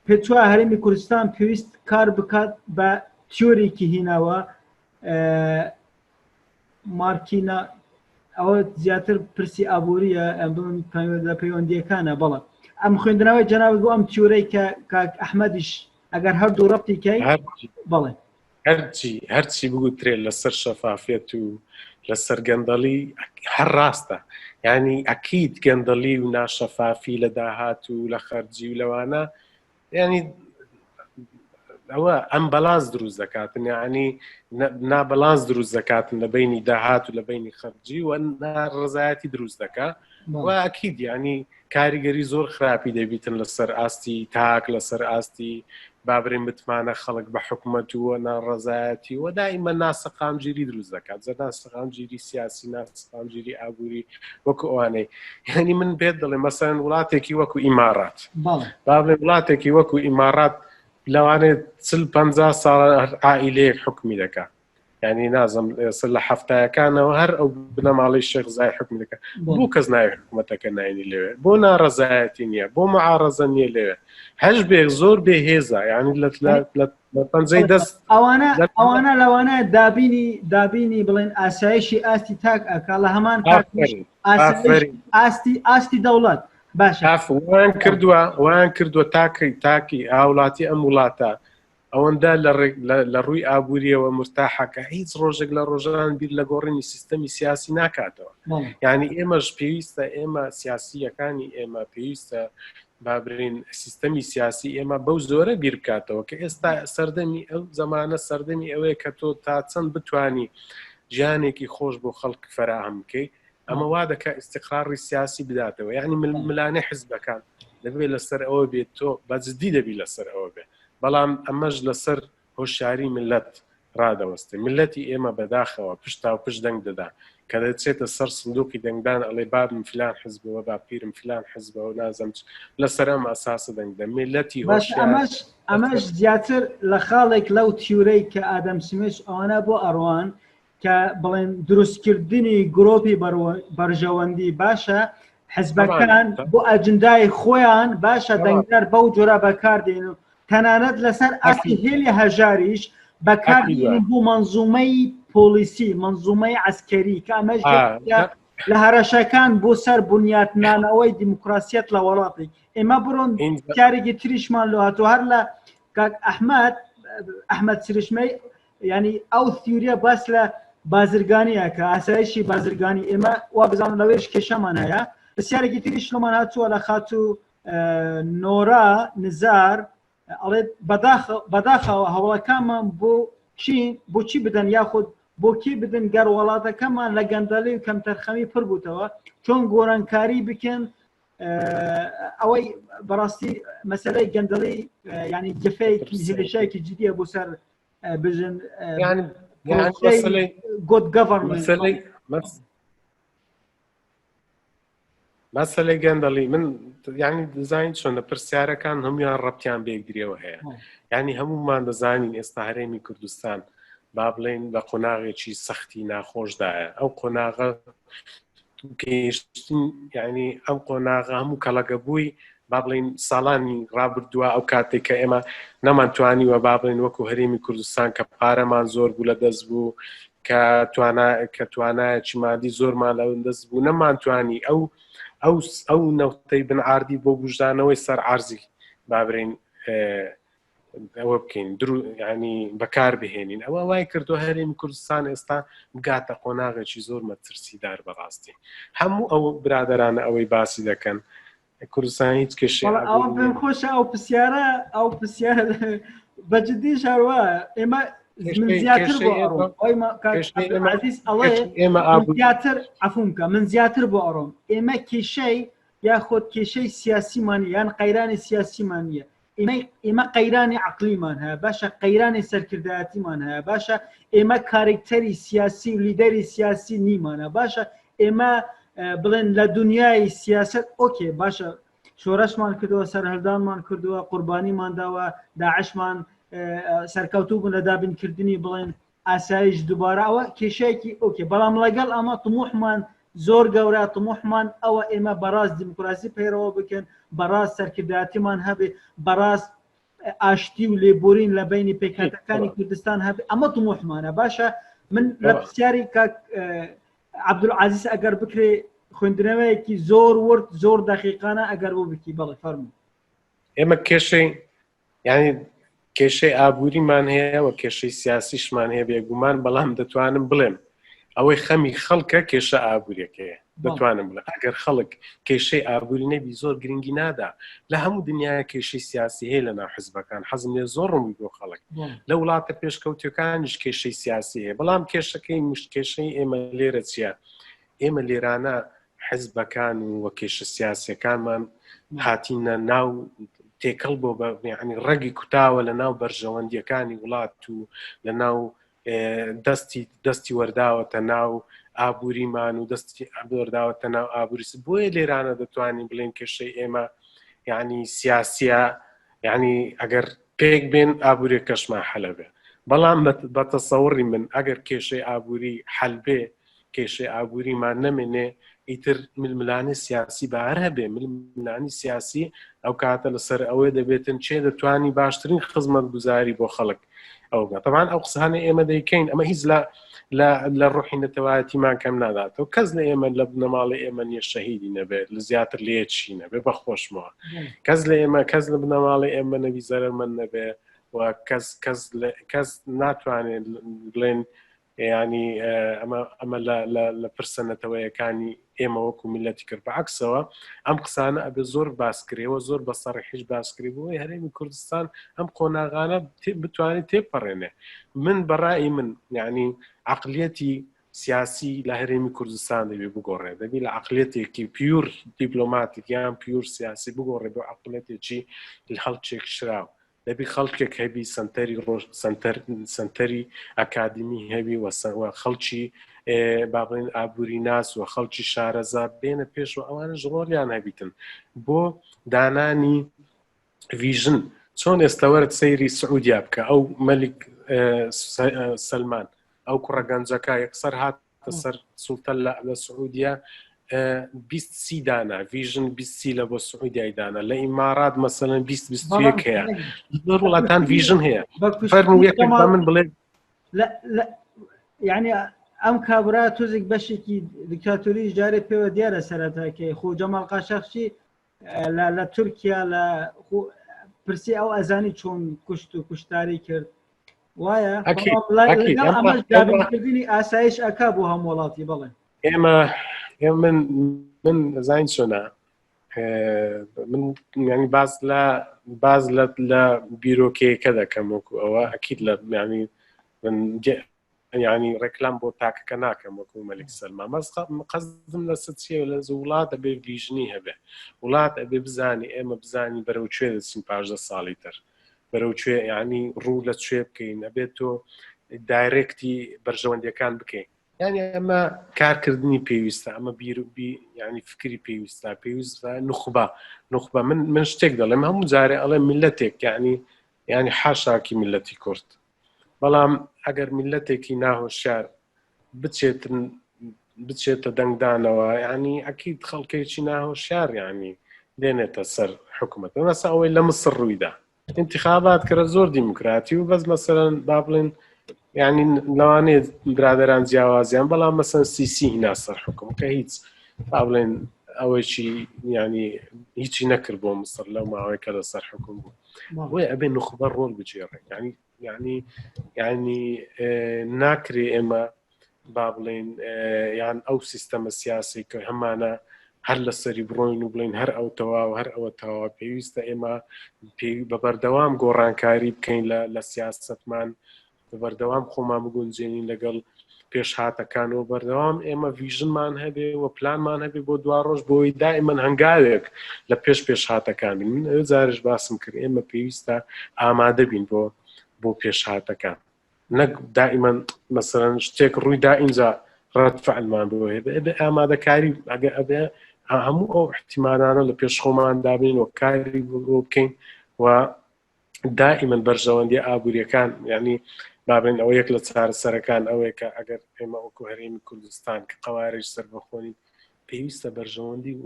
پێتوە هەرێمی کوردستان پێویست کار بکات بە تیۆرێکی هیناوە مارکینا ئەوە زیاتر پرسی ئابووریە ئەم لە پەیوەندیەکانە بەڵێ ئەم خوێندنەوەی جەنابت بۆ ئەم تیۆرەی کە کاک ئەحمەدیش ئەگەر هەردوو ڕەبتی کەی بەڵێ هەرچی هەرچی بگوترێ لەسەر شەفافیەت و لەسەر گەندەڵی هەر ڕاستە ینی ئەکید گەندەڵی و ناشەفافی لە داهات و لە خەرجی و لەوانە ینی ئەوە ئەم بەڵانس دروست دەکاتن یعنی نابەڵانس دروست دەکاتن لە بینی داهات و لە بینی خەرجی و ناڕزایەتی دروست دەکا و ئەکید ینی کاریگەری زۆر خراپی دەبیتن لەسەر ئاستی تاک لەسەر ئاستی بابرین متمانە خەڵک بە حکومەت و ناڕەزایەتی و دائیمە ناسەقامگیری دروست دەکات زە ناسەقامگیری سیاسی ناسەقامگیری ئابووری وەکو ئەوانەی یعنی من پێت دەڵێ مەسەن وڵاتێکی وەکو ئیمارات بابێ وڵاتێکی وەکو ئیمارات لەوانێت چل پ ساڵ عائیلەیەک حکومی دەکات ینی نازم ئێستا لە هەفتایەکانەوە هەر ئەو بنەماڵەی شێخ زای حکم دەکە بۆ کەس ناوی حکوومەتەکە ناینی لەوێ بۆ ناڕەزایەتی نییە بۆ معارەزە نییە لەوێ هەش بێ زۆر بێ هێزە ینی لە پەنجەی دەست ئەوانە ئەوانە لەوانە دابینی دابینی بڵێن ئاسایشی ئاستی تاک ئەکا لە هەمان ئاستی ئاستی دەوڵەت باشە وان کردووە وان کردووە تاکی تاکی هاوڵاتی ئەم وڵاتە ئەوەندە لە ڕووی ئابووریەوە مرتاحە کە هیچ ڕۆژێک لە ڕۆژان بیر لە گۆڕینی سیستەمی سیاسی ناکاتەوە یعنی ئێمەش پێویستە ئێمە سیاسیەکانی ئێمە پێویستە بابرین سیستەمی سیاسی ئێمە بەو زۆرە بیر بکاتەوە کە ئێستا سەردەمی ئەو زمانە سەردەمی ئەوەیە کە تۆ تا چەند بتانی ژیانێکی خۆش بۆ خەڵک فراهەم بکەیت ئەمە وا دەکا ئیستیقراڕی سیاسی بداتەوە یعنی ململانێ حزبەکان دەبێت لەسەر ئەوە بێت تۆ بەجددی دەبی لەسەر ئەوە بێ بەڵام ئەمەش لەسەر هۆشیاری ملت ڕادەوەستێ ملەتی ئێمە بەداخەوە پشتا و پشت دەنگ دەدا کە دەچێتە سەر سندوقی دەنگدان ئەڵێ بابم فلان حزبەوە باپیرم فلان حزبەوە نازم لەسەر ئەم ئەساسە دەنگ دە ملەتی ئەمەش ئەمەش زیاتر لە خاڵێک لەو تیورەی کە ئادەم سمش ئەوانە بۆ ئەڕوان کە بڵێن دروستکردنی گرۆپی بەرژەوەندی باشە حزبەکان بۆ ئەجندای خۆیان باشە دەنگدەر بەو جۆرە بەکاردێن و تەنانەت لەسەر ئاستی هێلی هەژاریش بەکاردێن بۆ منزومەی پۆلیسی منزومەی عسکەری کە ئەمەش لە هەرەشەکان بۆ سەر بنیاتنانەوەی دیموکراسیەت لە وڵاتێک ئێمە بڕۆن کارێکی تریشمان لۆ هاتوو هەر لە کاک ئەحمد ئەحمد سرشمەی ینی ئەو تیوریە باس لە بازرگانیە کە ئاسایشی بازرگانی ئێمە وا بزانم لەوێش کێشەمان هەیە پرسیارێکی تریش لەمان هاتووە لە خاتوو نۆرا نزار ئەڵێت بەداخەوە هەوڵەکانمان بۆ چی بۆچی بدەن یاخود بۆ کی بدەن گەر وڵاتەکەمان لە گەندەڵی و کەمتەرخەمی پڕ بووتەوە چۆن گۆڕانکاری بکەن ئەوەی بەڕاستی مەسلەی گەندەڵی ینی جفەیەکی هێرشێکی جدیە بۆ سەر بژن گۆت گەڤەر مەسەلەی گەندەڵی من ینی دەزانین چۆنە پرسیارەکان هەمویان ڕەتیان بێگرەوە هەیە ینی هەمومان دەزانین ئێستا هەرێمی کوردستان با بڵێن لە قۆناغێکی سەختی ناخۆشدایە ئەو قۆناغە گەیشتن یعنی ئەم قۆناغە هەموو کەڵەگە بووی با بڵین ساڵانی ڕابردووە ئەو کاتێک کە ئێمە نەمانتوانیوە با بڵین وەکو هەرێمی کوردستان کە پارەمان زۆر بوو لە دەست بوو کە توانا کە توانایەکی مادی زۆرمان لە دەست بوو نەمانتوانی ئەو ئەو ئەو نەوتەی بن عردی بۆ گوژدانەوەی سەر عرزی بابرین ئەوە بکەین درو ینی بەکار بهێنین ئەوە وای کردو هەرێمی کوردستان ئێستا بگاتە قۆناغێکی زۆر مەترسیدار بەڕاستی هەموو ئەو برادرانە ئەوەی باسی دەکەن کوردستان هیچ کێشەی ئەوە پێم خۆشە ئەو پرسیارە ئەو پرسیارە بەجددی شاروا ئێمە من زیاتر بۆ ئەڕۆم عزیز ئەڵێ ئێمە زیاتر عفوم کە من زیاتر بۆ ئەڕۆم ئێمە کێشەی یاخود کێشەی سیاسیمان یان قەیرانی سیاسیمان نییە ئێمە قەیرانی عقلیمان هەیە باشە قەیرانی سەرکردایەتیمان هەیە باشە ئێمە کارێکتەری سیاسی و لیدەری سیاسی نیمانە باشە ئێمە بڵێن لە دنیای سیاست ئۆکێ باشە شۆرەشمان کردووە سەرهەڵدانمان کردووە قوربانیمان داوە داعشمان سەرکەوتوو بوون لە دابینکردنی بڵێن ئاسایش دووبارە ئەوە کێشەیەکی ئۆکێ بەڵام لەگەڵ ئەمە طموحمان زۆر گەورە طموحمان ئەوە ئێمە بەڕاست دیموکراسی پەیڕەوە بکەن بەڕاست سەرکردایەتیمان هەبێ بەڕاست ئاشتی و لێبورین لە بینی پێکهاتەکانی کوردستان هەبێ ئەمە طموحمانە باشە من لە پرسیاری کاک عەبدولعەزیز ئەگەر بکرێ خوێندنەوەیەکی زۆر ورد زۆر دەقیقانە ئەگەر بۆ بکی بەڵێ فەرموو ئێمە کێشەی یعنی کێشەی ئابووریمان هەیە و کێشەی سیاسیشمان هەیە بێگومان بەڵام دەتوانم بڵێم ئەوەی خەمی خەڵکە کێشە ئابووریەکەیە دەتوانم بڵێ ئەگەر خەڵک کێشەی ئابووری نەبی زۆر گرنگی نادا لە هەموو دنیا کێشەی سیاسی هەیە لە ناو حزبەکان حەزم لێ زۆر ڕوون بۆ خەڵک لە وڵاتە پێشکەوتەکانیش کێشەی سیاسی هەیە بەڵام کێشەکەی مشت کێشەی ئێمە لێرە چییە ئێمە لێرانە حزبەکان و وە کێشە سیاسەکانمان هاتینە ناو تێکەڵ بۆ بە ینی ڕەگی کوتاوە لە ناو بەرژەوەندیەکانی وڵات و لە ناو دەستی دەستی وەرداوەتە ناو ئابووریمان و دەستی وەرداوەتە ناو ئابووری بۆیە لێرانە دەتوانین بڵێن کێشەی ئێمە یعنی سیاسیە یعنی ئەگەر پێک بێن ئابووریەکەشمان حەلە بێ بەڵام بە تەسەوڕی من ئەگەر کێشەی ئابووری حەل بێ کێشەی ئابووریمان نەمێنێ ئیتر ململانێ سیاسی بە هەر هەبێ ململانی سیاسی ئەو کاتە لەسەر ئەوەی دەبێتن چێ دەتوانی باشترین خزمەت گوزاری بۆ خەڵک ئەو تەمان ئەو قسانە ئێمە دەیکەین ئەمە هیچ لە لە ڕۆحی نەتەوایەتیمان کەم ناداتەوە کەس لە ئێمە لە بنەماڵی ئێمە نییە شەهیدی نەبێت لە زیاتر لێ چی نەبێ بە خۆشمەوە کەس لە ئێمە کەس لە بنەماڵی ئێمە نەبی زەرەرمەند نەبێ و کەس کەس کەس ناتوانێت بڵێن ینی ئەمە ئەمە لە پرسە نەتەوەیەکانی ئێمە وەکو میلەتی کرد بەعکسەوە ئەم قسانە ئەبێ زۆر باسکرێەوە زۆر بە سەڕحیش باسکرێ بۆی هەرێمی کوردستان ئەم قۆناغانە بتوانێت تێپەڕێنێ من بەڕای من یعنی عقلیەتی سیاسی لە هەرێمی کوردستان دەبێ بگۆڕێ دەبی لە عقلیەتێکی پیور دیپلۆماتیک یان پیور سیاسی بگۆڕێ بۆ عقلەتێکی هەڵچێک شراو دەبی خەڵکێک هەبی سەنتەری ڕۆژ سەنتەر سەنتەری ئەکادمی هەبی وە خەڵکی با بڵێن ئابووری ناس و خەڵکی شارەزا بێنە پێش و ئەوانش ڕۆلیان هەبیتن بۆ دانانی ڤیژن چۆن ئێستاوەرت سەیری سعودیا بکە ئەو مەلیک سەلمان ئەو کوڕە گەنجەکە یەکسەر هات سەر سوڵتە لە سعودیە 20 سی دانا ڤیژن 20 سی لە بۆ سعودیای دانا لە ئیمارات مەسەلەن 20 21 هەیە زۆر وڵاتان ڤیژن هەیە فەرموو یەکێک بە من بڵێ یعنی ئەم کابرا تۆزێک بەشێکی دیکتاتۆری جارێ پێوە دیارە سەرەتاکەی خۆ جەماڵ قاچاخچی لە لە تورکیا لە پرسی ئەو ئەزانی چۆن کوشت و کوشتاری کرد وایە دابینکردنی ئاسایش ئەک بۆ هەم وڵاتی بڵێ ئێمە من من زین چۆنە من ینی باز لە باز لە لە بیرۆکەیەکە دەکەم وەکو ئەوە ئەکیید لە ینی من یعنی ڕێکلام بۆ تاکەکە ناکەم وەکو مەلیک سەلمان بەس قەزم لە چیە لە وڵات ئەبێ ڤیژنی هەبێ وڵات ئەبێ بزانی ئێمە بزانی بەرەو کوێ دەچین پاژدە ساڵی تر بەرەو کوێ یعنی ڕوو لە کوێ بکەین ئەبێت تۆ دایرێکتی بەرژەوەندیەکان بکەین یعنی ئەمە کارکردنی پێویستە ئەمە بیر بی یعنی فکری پێویستە پێویستە نوخبە نوخبە من من شتێک دەڵێم هەموو جارێ ئەڵێ میلەتێک یعنی یعنی حاشاکی میلەتی کورد بەڵام ئەگەر میلەتێکی ناهۆشیار بچێتن بچێتە دەنگدانەوە ینی ئەکید خەڵکێکی ناهۆشیار ینی دێنێتە سەر حکوومەت مەسە ئەوەی لە مسر ڕوویدا انتخابات کرە زۆر دیموکراتی و بەس مەسەرەن با بڵێن یعنی لەوانەیە برادران جیاوازیان بەڵام مەسەن سیسی هینا سەر حکوم کە هیچ با بڵێن ئەوەیی ینی هیچی نەکرد بۆ مسڕ لەو ماوەی کە لەسەر حکوم بوو بۆیە ئەبێ نخبە ڕۆل بگێڕێ ینی یعنی ینی ناکرێ ئێمە با بڵێن یان ئەو سیستەمە سیاسی کە هەمانە هەر لەسەری بڕۆین و بڵین هەر ئەو تەواو هەر ئەوە تەواوە پێویستە ئێمە بە بەردەوام گۆڕانکاری بکەین لە سیاستمان بە بەردەوام خۆمان بگونجێنین لەگەڵ پێشهاتەکان و بەردەوام ئێمە ڤیژنمان هەبێ و پلانمان هەبێ بۆ دوا ڕۆژ بۆی دائیمەن هەنگاوێک لە پێش پێشهاتەکان بین من ئەو جارش باسم کرد ئێمە پێویستە ئامادە بین بۆ بۆ پێشهاتەکان نەک دائیمەن مەسەرەن شتێک ڕووی دا ئینجا ڕەت فعلمان بۆ هەیە ئەبێ ئامادەکاری ئەگە ئەبێ هەموو ئەو احتیمالانە لە پێش خۆمان دابین و کاری بۆ بکەین و دائیمەن بەرژەوەندی ئابوووریەکان ینی بابێن ئەوە یەک لە چارەسەرەکان ئەوەیە کە ئەگەر ئێمە وەکو هەرێمی کوردستان کە قەوارێک سەربەخۆنین پێویستە بەرژەوەندی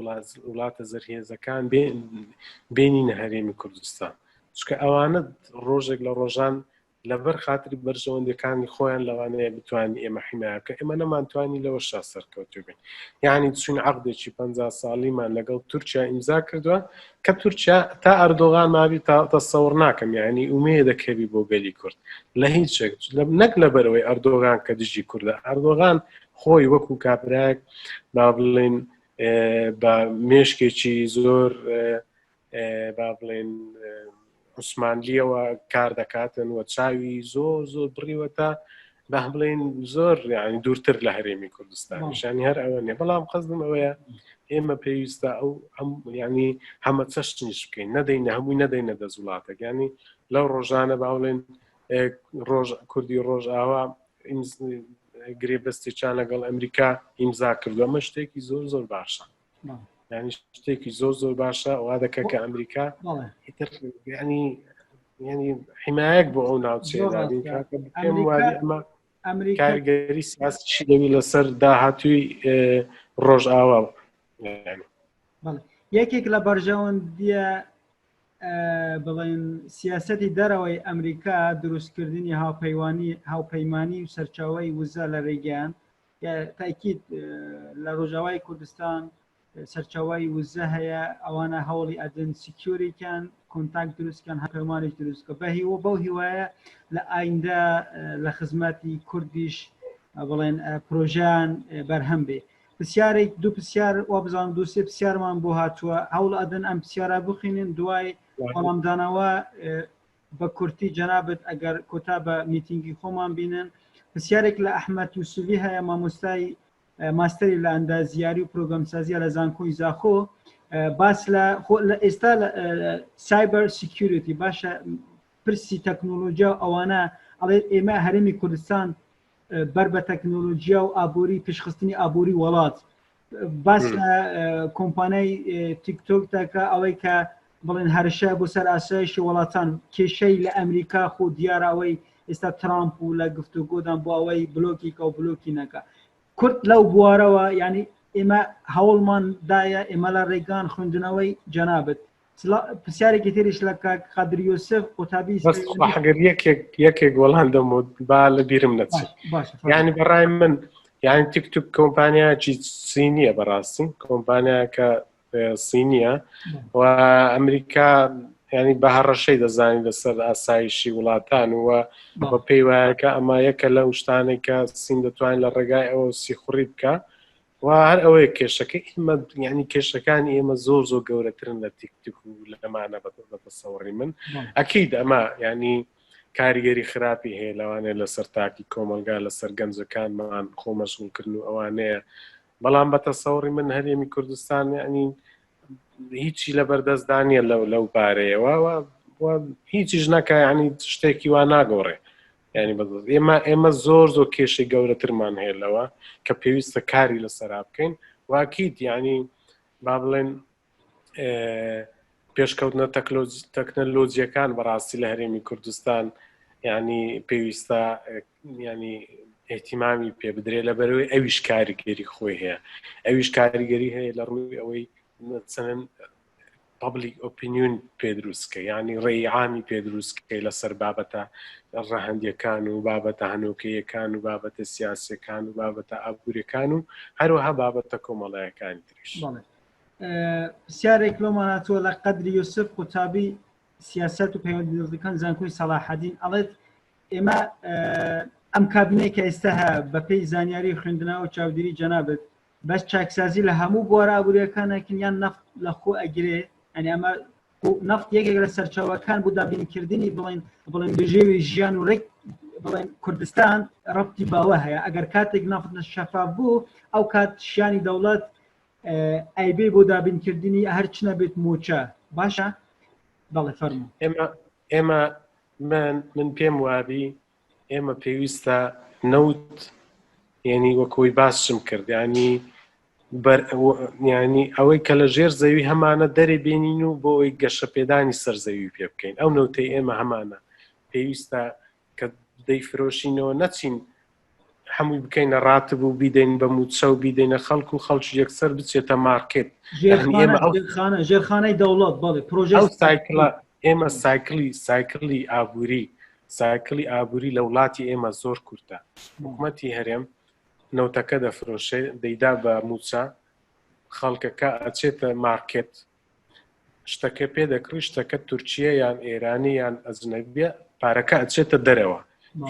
وڵاتە زەرهێزەکان بێنینە هەرێمی کوردستان چکە ئەوانە ڕۆژێک لە ڕۆژان لەبەر خاتری بەرژەوەندیەکانی خۆیان لەوانەیە بتوانین ئێمە حیمایە بکەن ئێمە نەمانتوانی لەوەشا سەرکەوتوو بین یعنی چوین عقدێکی 50 ساڵیمان لەگەڵ تورکیا ئیمزا کردووە کە تورکیا تا ئەردۆغان مابی تا تەسەور ناکەم یعنی ئومێدە کەبی بۆ گەلی کورد لە هیچ شێک نەک لەبەرەوەی ئەردۆغان کە دژی کوردە ئەردۆغان خۆی وەکو کابراەک با بڵێن بە مێشکێکی زۆر با بڵێن عوسمانلیەوە کار دەکاتن و چاوی زۆر زۆر بڕیوەتە با بڵێن زۆر یعنی دوورتر لە هەرێمی کوردستان شانی هەر ئەوە نیە بەڵام قەزم ئەوەیە ئێمە پێویستە ئەو ئەم ینی هەمە چەشتنیش بکەین نەدەین هەمووی نەدەینە دەست وڵاتێک ینی لەو ڕۆژانە با بڵێن ڕۆژ کوردی ڕۆژ ئاوا گرێبەستی چان لەگەڵ ئەمریکا ئیمزا کردو ئەمە شتێکی زۆر زۆر باشە ینی شتێکی زۆر زۆر باشە وا دەکە کە ئەمریکا ینی ینی حمایەک بۆ ئەو ناوچەیە کاریگەری سیاسی دەوی لەسەر داهاتووی ڕۆژئاوا یەکێک لە بەرژەوەندیە بڵێن سیاستی دەرەوەی ئەمریکا دروستکردنی هاوپەیوانی هاوپەیمانی و سەرچاوی وزە لە ڕێگەیان تاکید لە ڕۆژاوای کوردستان سەرچاوی وزە هەیە ئەوانە هەوڵی ئەدن سیکیوریکان کۆنتاکت دروستکەن هەپەمانیش دروستکە بە هیوە بەو هیوایە لە ئایندە لە خزمەتی کوردیش بڵێن پرۆژیان بەرهەم بێ پرسیارێک دوو پرسیار وا بزانم دوو سێ پرسیارمان بۆ هاتووە هەوڵ ئەدن ئەم پرسیارە بخینن دوای وەڵامدانەوە بە کورتی جەنابت ئەگەر کۆتا بە میتینگی خۆمان بینن پرسیارێک لە ئەحمەد یوسفی هەیە مامۆستای ماستەری لە ئەندازیاری و پرۆگرامسازیە لە زانکۆی زاخۆ باس لە لە ئێستا cyber security باشە پرسی تەکنۆلۆژیا و ئەوانە ئەڵێ ئێمە هەرێمی کوردستان بەر بە تەکنۆلۆژیا و ئابووری پشخستنی ئابووری وڵات باس لە کۆمپانیای تیکتۆک دەکا ئەوەی کە بڵێن هەرشە بۆ سەر ئاسایشی وڵاتان کێشەی لە ئەمریکا خۆ دیارە ئەوەی ئێستا ترامپ و لە گفتوگۆدان بۆ ئەوەی بلۆکی کە و بلۆکی نەکە کورد لەو بوارەوە ینی ئێمە هەوڵمان دایە ئێمە لە ڕێگان خوێندنەوەی جەنابت پرسیارێکی تریش لە کاک قادر یوسف قوتابی بەس ئەگەر یەکێک یەکێک وەڵام دەم و با لە بیرم نەچێت یعنی بەڕای من یعنی تیکتوک کۆمپانیایەکی سینیە بەڕاستی کۆمپانیاکە سینیە و ئەمریکا ینی بە هەڕەشەی دەزانانی لەسەر ئاسایشی وڵاتان و بە پێی وایە کە ئەمە یەکە لە شتانێک کە سین دەتوانین لە ڕێگای ئەوە سیخوڕی بکە و هەر ئەوەیە کێشەکە ئێمە یعنی کێشەکانی ئێمە زۆر زۆر گەورەترن لە تیکتک و لەمانە بە تەسەوڕی من ئەکید ئەمە ینی کاریگەری خراپی هەیە لەوانەیە لەسەر تاکی کۆمەلگا لەسەر گەنجەکانمان خۆ مەشغولکردن و ئەوانەیە بەڵام بە تەسەوڕی من هەرێمی کوردستان ینی هیچی لە بەردەستدا نییە لەو لەو بارەیەوە هیچیش نەکە ینی شتێکی وا ناگۆڕێ ینی بەدەست ئێمە ئێمە زۆر زۆر کێشەی گەورەترمان هەیە لەوە کە پێویستە کاری لەسەرا بکەین واکیت ینی با بڵێن پێشکەوتنە تەکنەلۆجیەکان بەڕاستی لە هەرێمی کوردستان ینی پێویستە ینی احتیمامی پێ بدرێ لە بەرەوەی ئەویش کاریگەری خۆی هەیە ئەویش کاریگەری هەیە لە ڕووی ئەوەی چەند. public opinion پێ دروستکە ینی ڕێی عامی پێ دروستکەی لەسەر بابەتە ڕەهەندیەکان و بابەتە هەنوکەیەکان و بابەتە سیاسەکان و بابەتە ئابووریەکان و هەروەها بابەتە کۆمەڵایەکانی تریش. پرسیارێک لۆمان هاتووە لە قەدری یوسف قوتابی سیاست و پەیوەندیەکان زانکۆی سەڵاحەدین ئەڵێت ئێمە ئەم کابینەی کە ئێستا هەیە بەپێی زانیاری خوێندنەوە و چاودێری جەنابت بەس چاکسازی لە هەموو بوارە ئابووریەکان ئەکەن یان نەفت لە خۆ ئەگرێ ئەنی ئەمە نەفت یەکێک لە سەرچاوەکان بۆ دابینکردنی بڵێن بڵێن بژێوی ژیان و ڕێک بڵێن کوردستان ڕەبتی باوە هەیە ئەگەر کاتێک نەفت نە شەفاف بوو ئەو کات شیانی دەوڵەت ئەیبێ بۆ دابینکردنی هەر چنە بێت موچە باشە بەڵێ فەرموو ئێمە ئێمە من من پێم وابی ئێمە پێویستە نەوت یعنی وەکۆی باسشم کرد ینی ینی ئەوەی کە لە ژێر زەوی هەمانە دەرێ بێنین و بۆ ئەوی گەشە پێدانی سەر زەوی پێ بکەین ئەو نەوتەی ئێمە هەمانە پێویستە کە دەیفرۆشینەوە نەچین هەمووی بکەینە ڕاتب و بیدەین بە موچە و بیدەینە خەڵک و خەڵکی یەکسەر بچێتە مارکێت ژێرخانە ژێرخانەی دەوڵەت بەڵێ پرۆژە cycle ە ئێمە cycle ی cycle ی ئابووری cycle ی ئابووری لە وڵاتی ئێمە زۆر کورتە حکوومەتی هەرێم نەوتەکە دەفرۆشێ دەیدا بە موچە خەڵکەکە ئەچێتە مارکێت شتەکە پێ دەکڕی شتەکە تورکیە یان ئێرانی یان ئەجنەبیە پارەکە ئەچێتە دەرەوە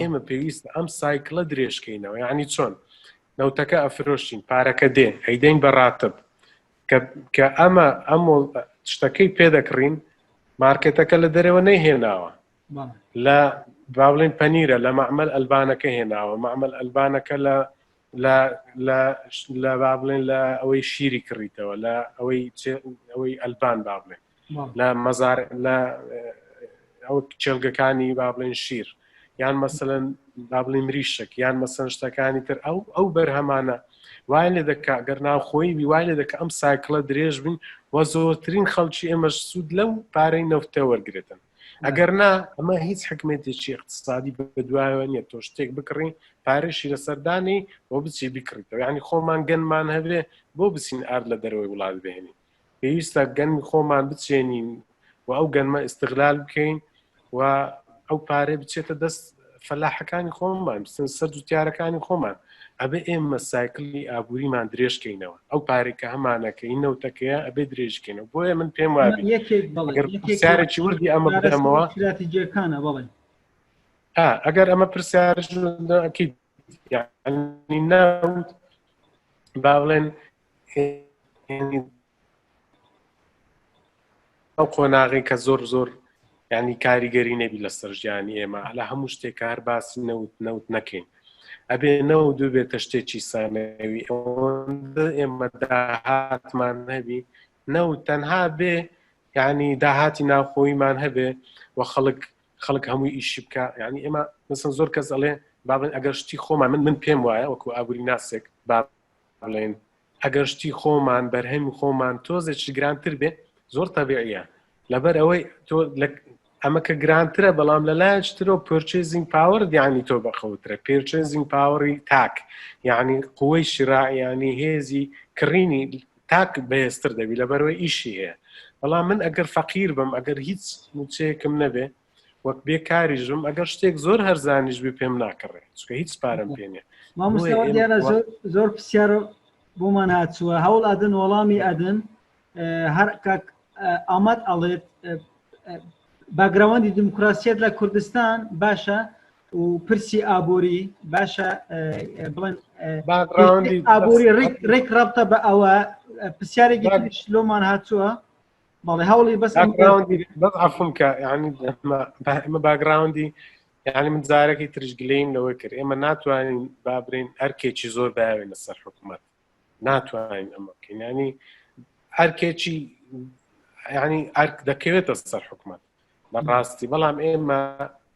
ئێمە پێویستە ئەم cycle ە درێژکەینەوە یعنی چۆن نەوتەکە ئەفرۆشین پارەکە دێ ئەیدەین بە ڕاتب کە ئەمە ئەم شتەکەی پێ دەکڕین مارکێتەکە لە دەرەوە نەیهێناوە لە با بڵێن پەنیرە لە معمل ئەلبانەکە هێناوە معمل ئەلبانەکە لە لە لە لە با بڵێن لە ئەوەی شیری کڕیتەوە لە ئەوەی ئەوەی ئەلبان با بڵێن لە مەزار لە ئەو کێڵگەکانی با بڵێن شیر یان مەسەن با بڵێن مریشک یان مەسەن شتەکانی تر ئەو ئەو بەرهەمانە وای لێ دەکا گەر ناوخۆی بی وای لێ دەکە ئەم cycle ە درێژ بن و زۆرترین خەڵکی ئێمەش سوود لەو پارەی نەوتە وەرگێتن ئەگەر نا ئەمە هیچ حکمێتێکی اقتصادی بەدوایەوە نییە تۆ شتێک بکڕی پارەشی لەسەردانی بۆ بچی بکڕیتەوە یعنی خۆمان گەنمان هەبێ بۆ بچین ئارد لە دەرەوەی وڵات بهێنین پێویستە گەنمی خۆمان بچێنین و ئەو گەنمە استغلال بکەین و ئەو پارەی بچێتە دەست فەلاحەکانی خۆمان بچن سەر جوتیارەکانی خۆمان ئەبێ ئێمە cycle ی ئابووریمان درێژکەینەوە ئەو پارەی کە هەمانە کە ئی نەوتەکەیە ئەبێ درێژکەینەوە بۆیە من پێم وابێ یەکێک بەڵێ ئەگەر پرسیارێکی وردی ئەمە بدەمەوە استراتیجیەکانە بەڵێ ئەگەر ئەمە پرسیارش ئەکید یعنی نەوت با بڵێن ئەو قۆناغی کە زۆر زۆر ینی کاریگەری نەبی لەسەر ژیانی ئێمە لە هەموو شتێک کار باسی نەوت نەوت نەکەین ئەبێ نەوت ببێتە شتێکی سانەوی ئەوەندە ئێمە داهاتمان هەبی نەوت تەنها بێ یعنی داهاتی ناوخۆیمان هەبێ و خەڵک خەڵک هەمووی ئیشی بکە یعنی ئێمە مەسەن زۆر کەس ئەڵێ بابن ئەگەر شتی خۆمان من من پێم وایە وەکو ئابووری ناسێک با بڵێن ئەگەر شتی خۆمان بەرهەمی خۆمان تۆزێکی گرانتر بێ زۆر تەبیعیە لەبەر ئەوەی تۆ ئەمە کە گرانترە بەڵام لە لایەکی ترەوە purchasing power یعنی تۆ بەقەوترە purchasing power ی تاک یعنی قوەی شراء ینی هێزی کڕینی تاک بەهێزتر دەبی لەبەرەوەی ئیشی هەیە بەڵام من ئەگەر فەقیر بم ئەگەر هیچ موچەیەکم نەبێ وەک بێ کاریشم ئەگەر شتێک زۆر هەرزانیش بێ پێم ناکڕێ چونکە هیچ پارەم پێ نیە مامۆستا دیارە زۆر زۆر پرسیار بۆمان هاتووە هەوڵ ئەدن وەڵامی ئەدن هەر کاک ئاماد ئەڵێت باگراوەندی دیموکراسیەت لە کوردستان باشە و پرسی ئابووری باشە بڵێن ئابووری ڕێک ڕابتە بە ئەوە پرسیارێکی لۆمان هاتووە بەڵێ هەوڵی بەس بەس عەفوم کە یعنی ئەمە background ی یعنی من جارێکی ترش گلەیم لەوە کرد ئێمە ناتوانین بابرین ئەرکێکی زۆر باوێن لەسەر حکوومەت ناتوانین ئەمە بکەین ینی ئەرکێکی ینی ئەرک دەکەوێتە سەر حکوومەت بەڕاستی بەڵام ئێمە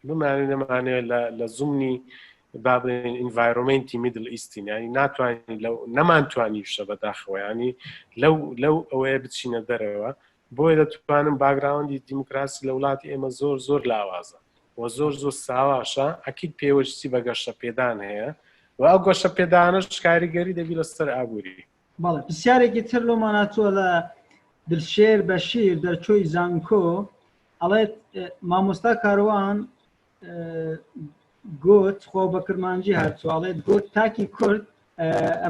بمانێ نەمانێ لە زومنی با بڵێن environment ی Middle East ین ینی ناتوانین لەو نەمانتوانیشە بەداخەوە ینی لەو لەو ئەوەیە بچینە دەرەوە بۆیە دەتوانم background ی دیموکراسی لە وڵاتی ئێمە زۆر زۆر لاوازە و زۆر زۆر ساواشە ئەکید پێوەستی بە گەشە پێدان هەیە و ئەو گەشە پێدانەش کاریگەری دەبی لەسەر ئابووری بەڵێ پرسیارێکی تر لۆمان هاتووە لە دلشێر بەشیر دەرچووی زانکۆ ئەڵێت مامۆستا کاروان گوت خۆ بە کرمانجی هاتووە ئەڵێت گوت تاکی کورد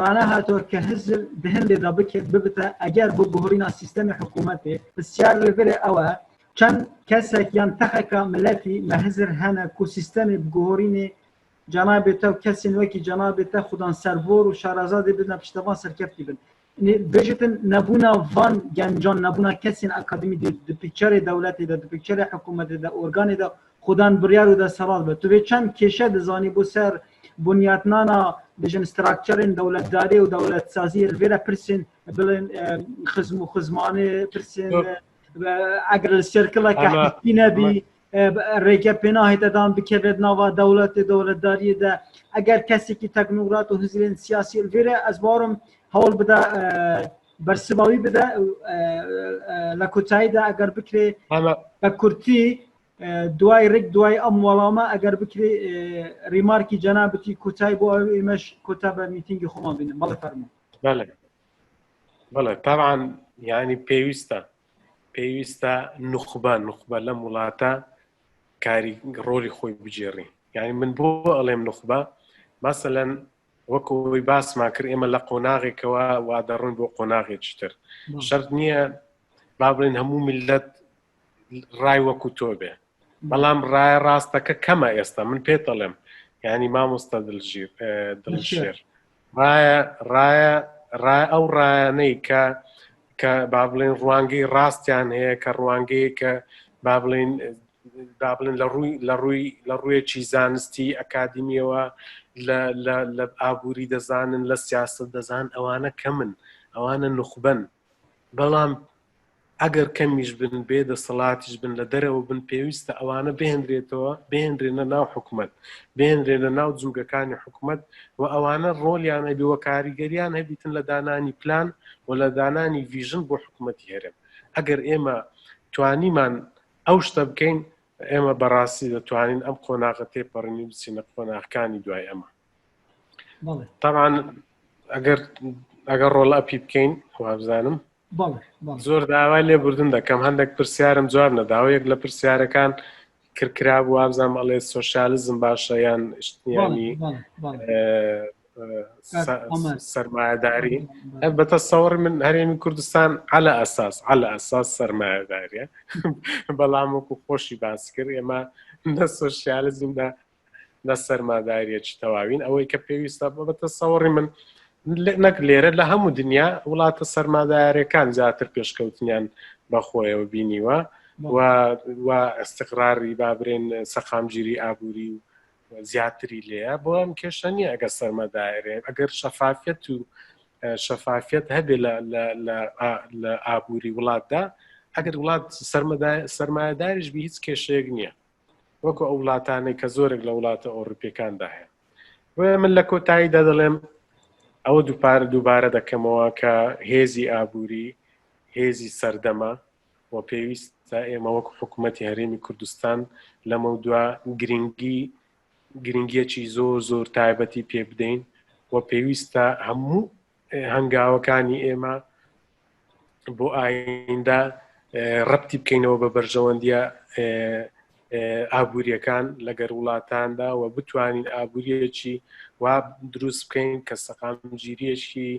ڕانە هاتۆ کە هزر دهندێدا بکرد ببتە ئەگەر بۆ گۆڕینا سیستەمی حکوومەتێ پرسیار لەبەرێ ئەوە چەند کەسێک یان تەخەکە ملەتی مە هزر هەنە کو سیستەمی بگۆڕینێ جەنابێتە و کەسێن وەکی جەنابێتە خودان سەرڤۆر و شارەزا دێ ببنە پشتەوان سەرکەفتی بن. بێژتن نەبوونا ڤان گەنجان نەبوونا کەسێن ئەکادمی di picture دەولەتێ de di picture حکوومەتێ de organê de خودان بڕیار و دەسەڵات بە تو بێ چەند کێشە دزانی بۆ سەر بنیاتنانا بژن ستراکچەرên دەولەتداری و دەولەتسازی لێرە پرسên بڵێن خزم و خزمانێ پرسên ئەگەر لە سێرکڵەکە حزبی نەبی ڕێگە پێناهێتەدان بکەوێت ناوە دەوڵەت دەوڵەتداریدا ئەگەر کەسێکی تەکنۆگرات و هزرێن سیاسی لێرە ئەز باوەڕم هەوڵ بدە بەرسباوی بدە لە کۆتاییدا ئەگەر بکرێ بە کورتی دوای ڕێک دوای ئەم وەڵامە ئەگەر بکرێ remark ی جەنابتی کۆتای بۆ ئێمەش کۆتا بە میتینگی خۆمان بینم بەڵێ فەرموو. بەڵێ بەڵێ تەبعەن یانی پێویستە پێویستە نوخبە نوخبە لەم وڵاتە کاری ڕۆلی خۆی بگێڕی یعنی من بۆ ئەڵێم نوخبە مەسەلەن وەکەوەی باسمان کرد ئێمە لە قۆناغێکەوە وا دەڕۆین بۆ قۆناغێکی تر شەرت نییە با بڵێن هەموو میلەت ڕای وەکو تۆ بێ بەڵام ڕایە ڕاستەکە کەمە ئێستا من پێت دەڵێم ینی مامۆستا دڵژیر دڵشێر ڕایە ڕایە ڕای ئەو ڕایانەی کە کە با بڵێن ڕوانگەی ڕاستیان هەیە کە ڕوانگەیە کە با بڵێن با بڵێن لە ڕووی لە ڕووی لە ڕوویەکی زانستی ئەکادیمیەوە لە لە لە ئابووری دەزانن لە سیاست دەزان ئەوانە کەمن ئەوانە نوخبەن بەڵام ئەگەر کەمیش بن، بێ دەسەڵاتیش بن، لە دەرەوە بن، پێویستە ئەوانە بهێنرێتەوە، بهێنرێنە ناو حکومەت، بهێنرێنە ناو جومگەکانی حکومەت و ئەوانە ڕۆڵیان هەبی و کاریگەریان هەبیتن لە دانانی پلان و لە دانانی vision بۆ حکومەتی هەرێم. ئەگەر ئێمە توانیمان ئەو شتە بکەین، ئێمە بەڕاستی دەتوانین ئەم قۆناغە تێپەڕین و بچینە قۆناغەکانی دوای ئەمە. تەبعەن ئەگەر ئەگەر roll up ی بکەین وابزانم زۆر داوای لێبوردن دەکەم هەندێک پرسیارم جواب نەداوە یەک لە پرسیارەکان کرکرا بوو وابزانم ئەڵێ سۆسیالیزم باشە یان ینی سەرمایەداری بەتەسەوڕی من هەرێمی کوردستان على ئەساس على ئەساس سەرمایەداریە بەڵام وەکو خۆشی باس کرد ئێمە نە سۆسیالیزم نە نە سەرماداریەکی تەواوین ئەوەی کە پێویستە بە تەسەوڕی من نەک لێرە لە هەموو دنیا وڵاتە سەرمادارەکان زیاتر پێشکەوتنیان بەخۆیەوە بینیوە و ئەستقراری بابرێن سەقامگیری ئابووری و زیاتری لێیە بۆ ئەم کێشە نییە ئەگەر سەرمەدارێ ئەگەر شەفافەت و شەفافەت هەبێ لە ئابووری وڵاتدا ئەگەر وڵات سەرمایەداریش بی هیچ کێشەیەک نییە وەکو ئەو وڵاتانەی کە زۆرێک لە وڵاتە ئەوروپیەکاندا هەیە بۆیە من لە کۆتاییدا دەڵێم ئەوە دووپارە دووبارە دەکەمەوە کە هێزی ئابووری هێزی سەردەمە و پێویستە ئێمە وەکو حکوومەتی هەرێمی کوردستان لەمە دوا گرنگی گرنگیەکی زۆر زۆر تایبەتی پێ بدەین و پێویستە هەموو هەنگاوەکانی ئێمە بۆ ئایندە ڕەبتی بکەینەوە بە بەرژەوەندیە ئابوووریەکان لەگەر وڵاتاندا و بتوانین ئابوووریەکی وا دروست بکەین کە سەقامگیریەکی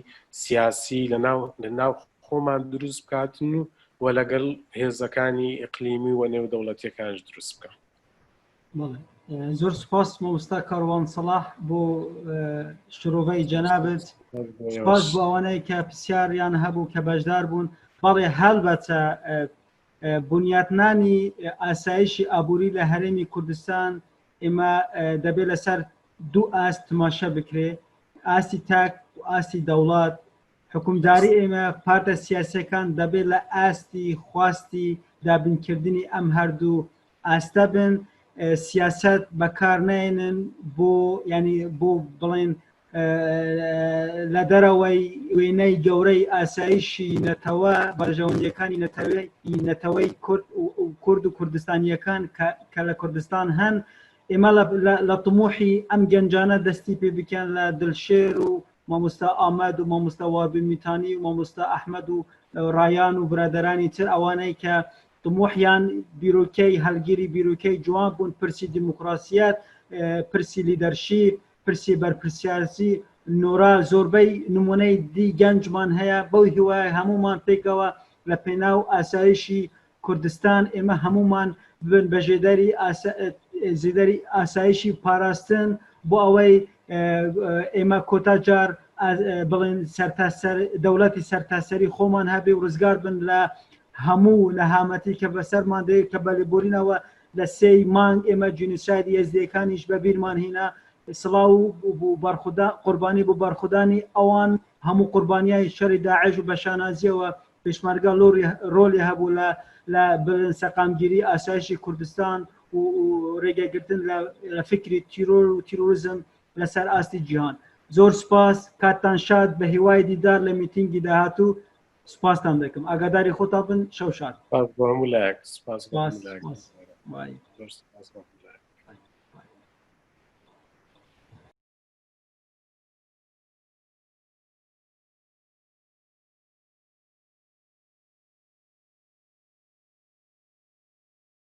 سیاسی لە ناو لە ناو خۆمان دروست بکاتن و و لەگەڵ هێزەکانی ئیقلیمی و نێودەوڵەتیەکانش دروست بکە. زۆر سپاس مامۆستا کاروان سەڵاح بۆ شرۆڤەی جەنابت سپاس بۆ ئەوانەی کە پرسیاریان هەبوو کە بەشدار بوون بەڵێ هەلبەتە بنیاتنانی ئاسایشی ئابووری لە هەرێمی کوردستان ئێمە دەبێت لەسەر دوو ئاست تماشە بکرێ ئاستی تاک و ئاستی دەوڵات حکومداری ئێمە پارتە سیاسەکان دەبێت لە ئاستی خواستی دابینکردنی ئەم هەردوو ئاستە بن سیاسەت بەکار نێنن بۆ ینی بۆ بڵێن لە دەرەوەی وێنەی گەورەی ئاسایشی نەتەوە بەرژەوەندیەکانی نەتەوەی نەتەوەی کورد و کورد و کوردستانیەکان کە لە کوردستان هەن ئێمە لە طموحی ئەم گەنجانە دەستی پێ بکەن لە دلشێر و مامۆستا ئامەد و مامۆستا واربی میتانی و مامۆستا ئەحمەد و ڕایان و برادەرانی تر ئەوانەی کە طموحیان بیرۆکەی هەلگیری بیرۆکەی جوان بوون پرسی دیموکراسیەت پرسی leadership پرسی بەرپرسیارسی نۆرا زۆربەی نمونەی دی گەنجمان هەیە بەو هیوای هەمومان پێکەوە لە پێناو ئاسایشی کوردستان ئێمە هەمومان ببن بە ژێدەری زیدەری ئاسایشی پاراستن بۆ ئەوەی ئێمە کۆتا جار بڵێن سەرتاسەر دەوڵەتی سەرتاسەری خۆمان هەبێ و ڕزگار بن لە هەموو نەهامەتی کە بەسەرمان دێ کە بە لێبورینەوە لە سێی مانگ ئێمە جینوسایدی ئێزدیەکانیش بە بیرمان هینا سڵاو بۆ بەرخودان قوربانی بۆ بەرخودانی ئەوان هەموو قوربانیای شەری داعش و بە شانازیەوە پێشمەرگە لۆری ڕۆلی هەبوو لە لە بڵێن سەقامگیری ئاسایشی کوردستان و ڕێگەگرتن لە فکری تیرۆر و تیرۆریزم لەسەر ئاستی جیهان زۆر سپاس کاتتان شاد بە هیوای دیدار لە میتینگی داهاتوو سپاستان دەکەم ئاگاداری خۆتان بن شەو شاد سپاس بۆ هەموو لایەک سپاس بۆ هەموو لایەک. سپاس. زۆر سپاس بۆ هەموو.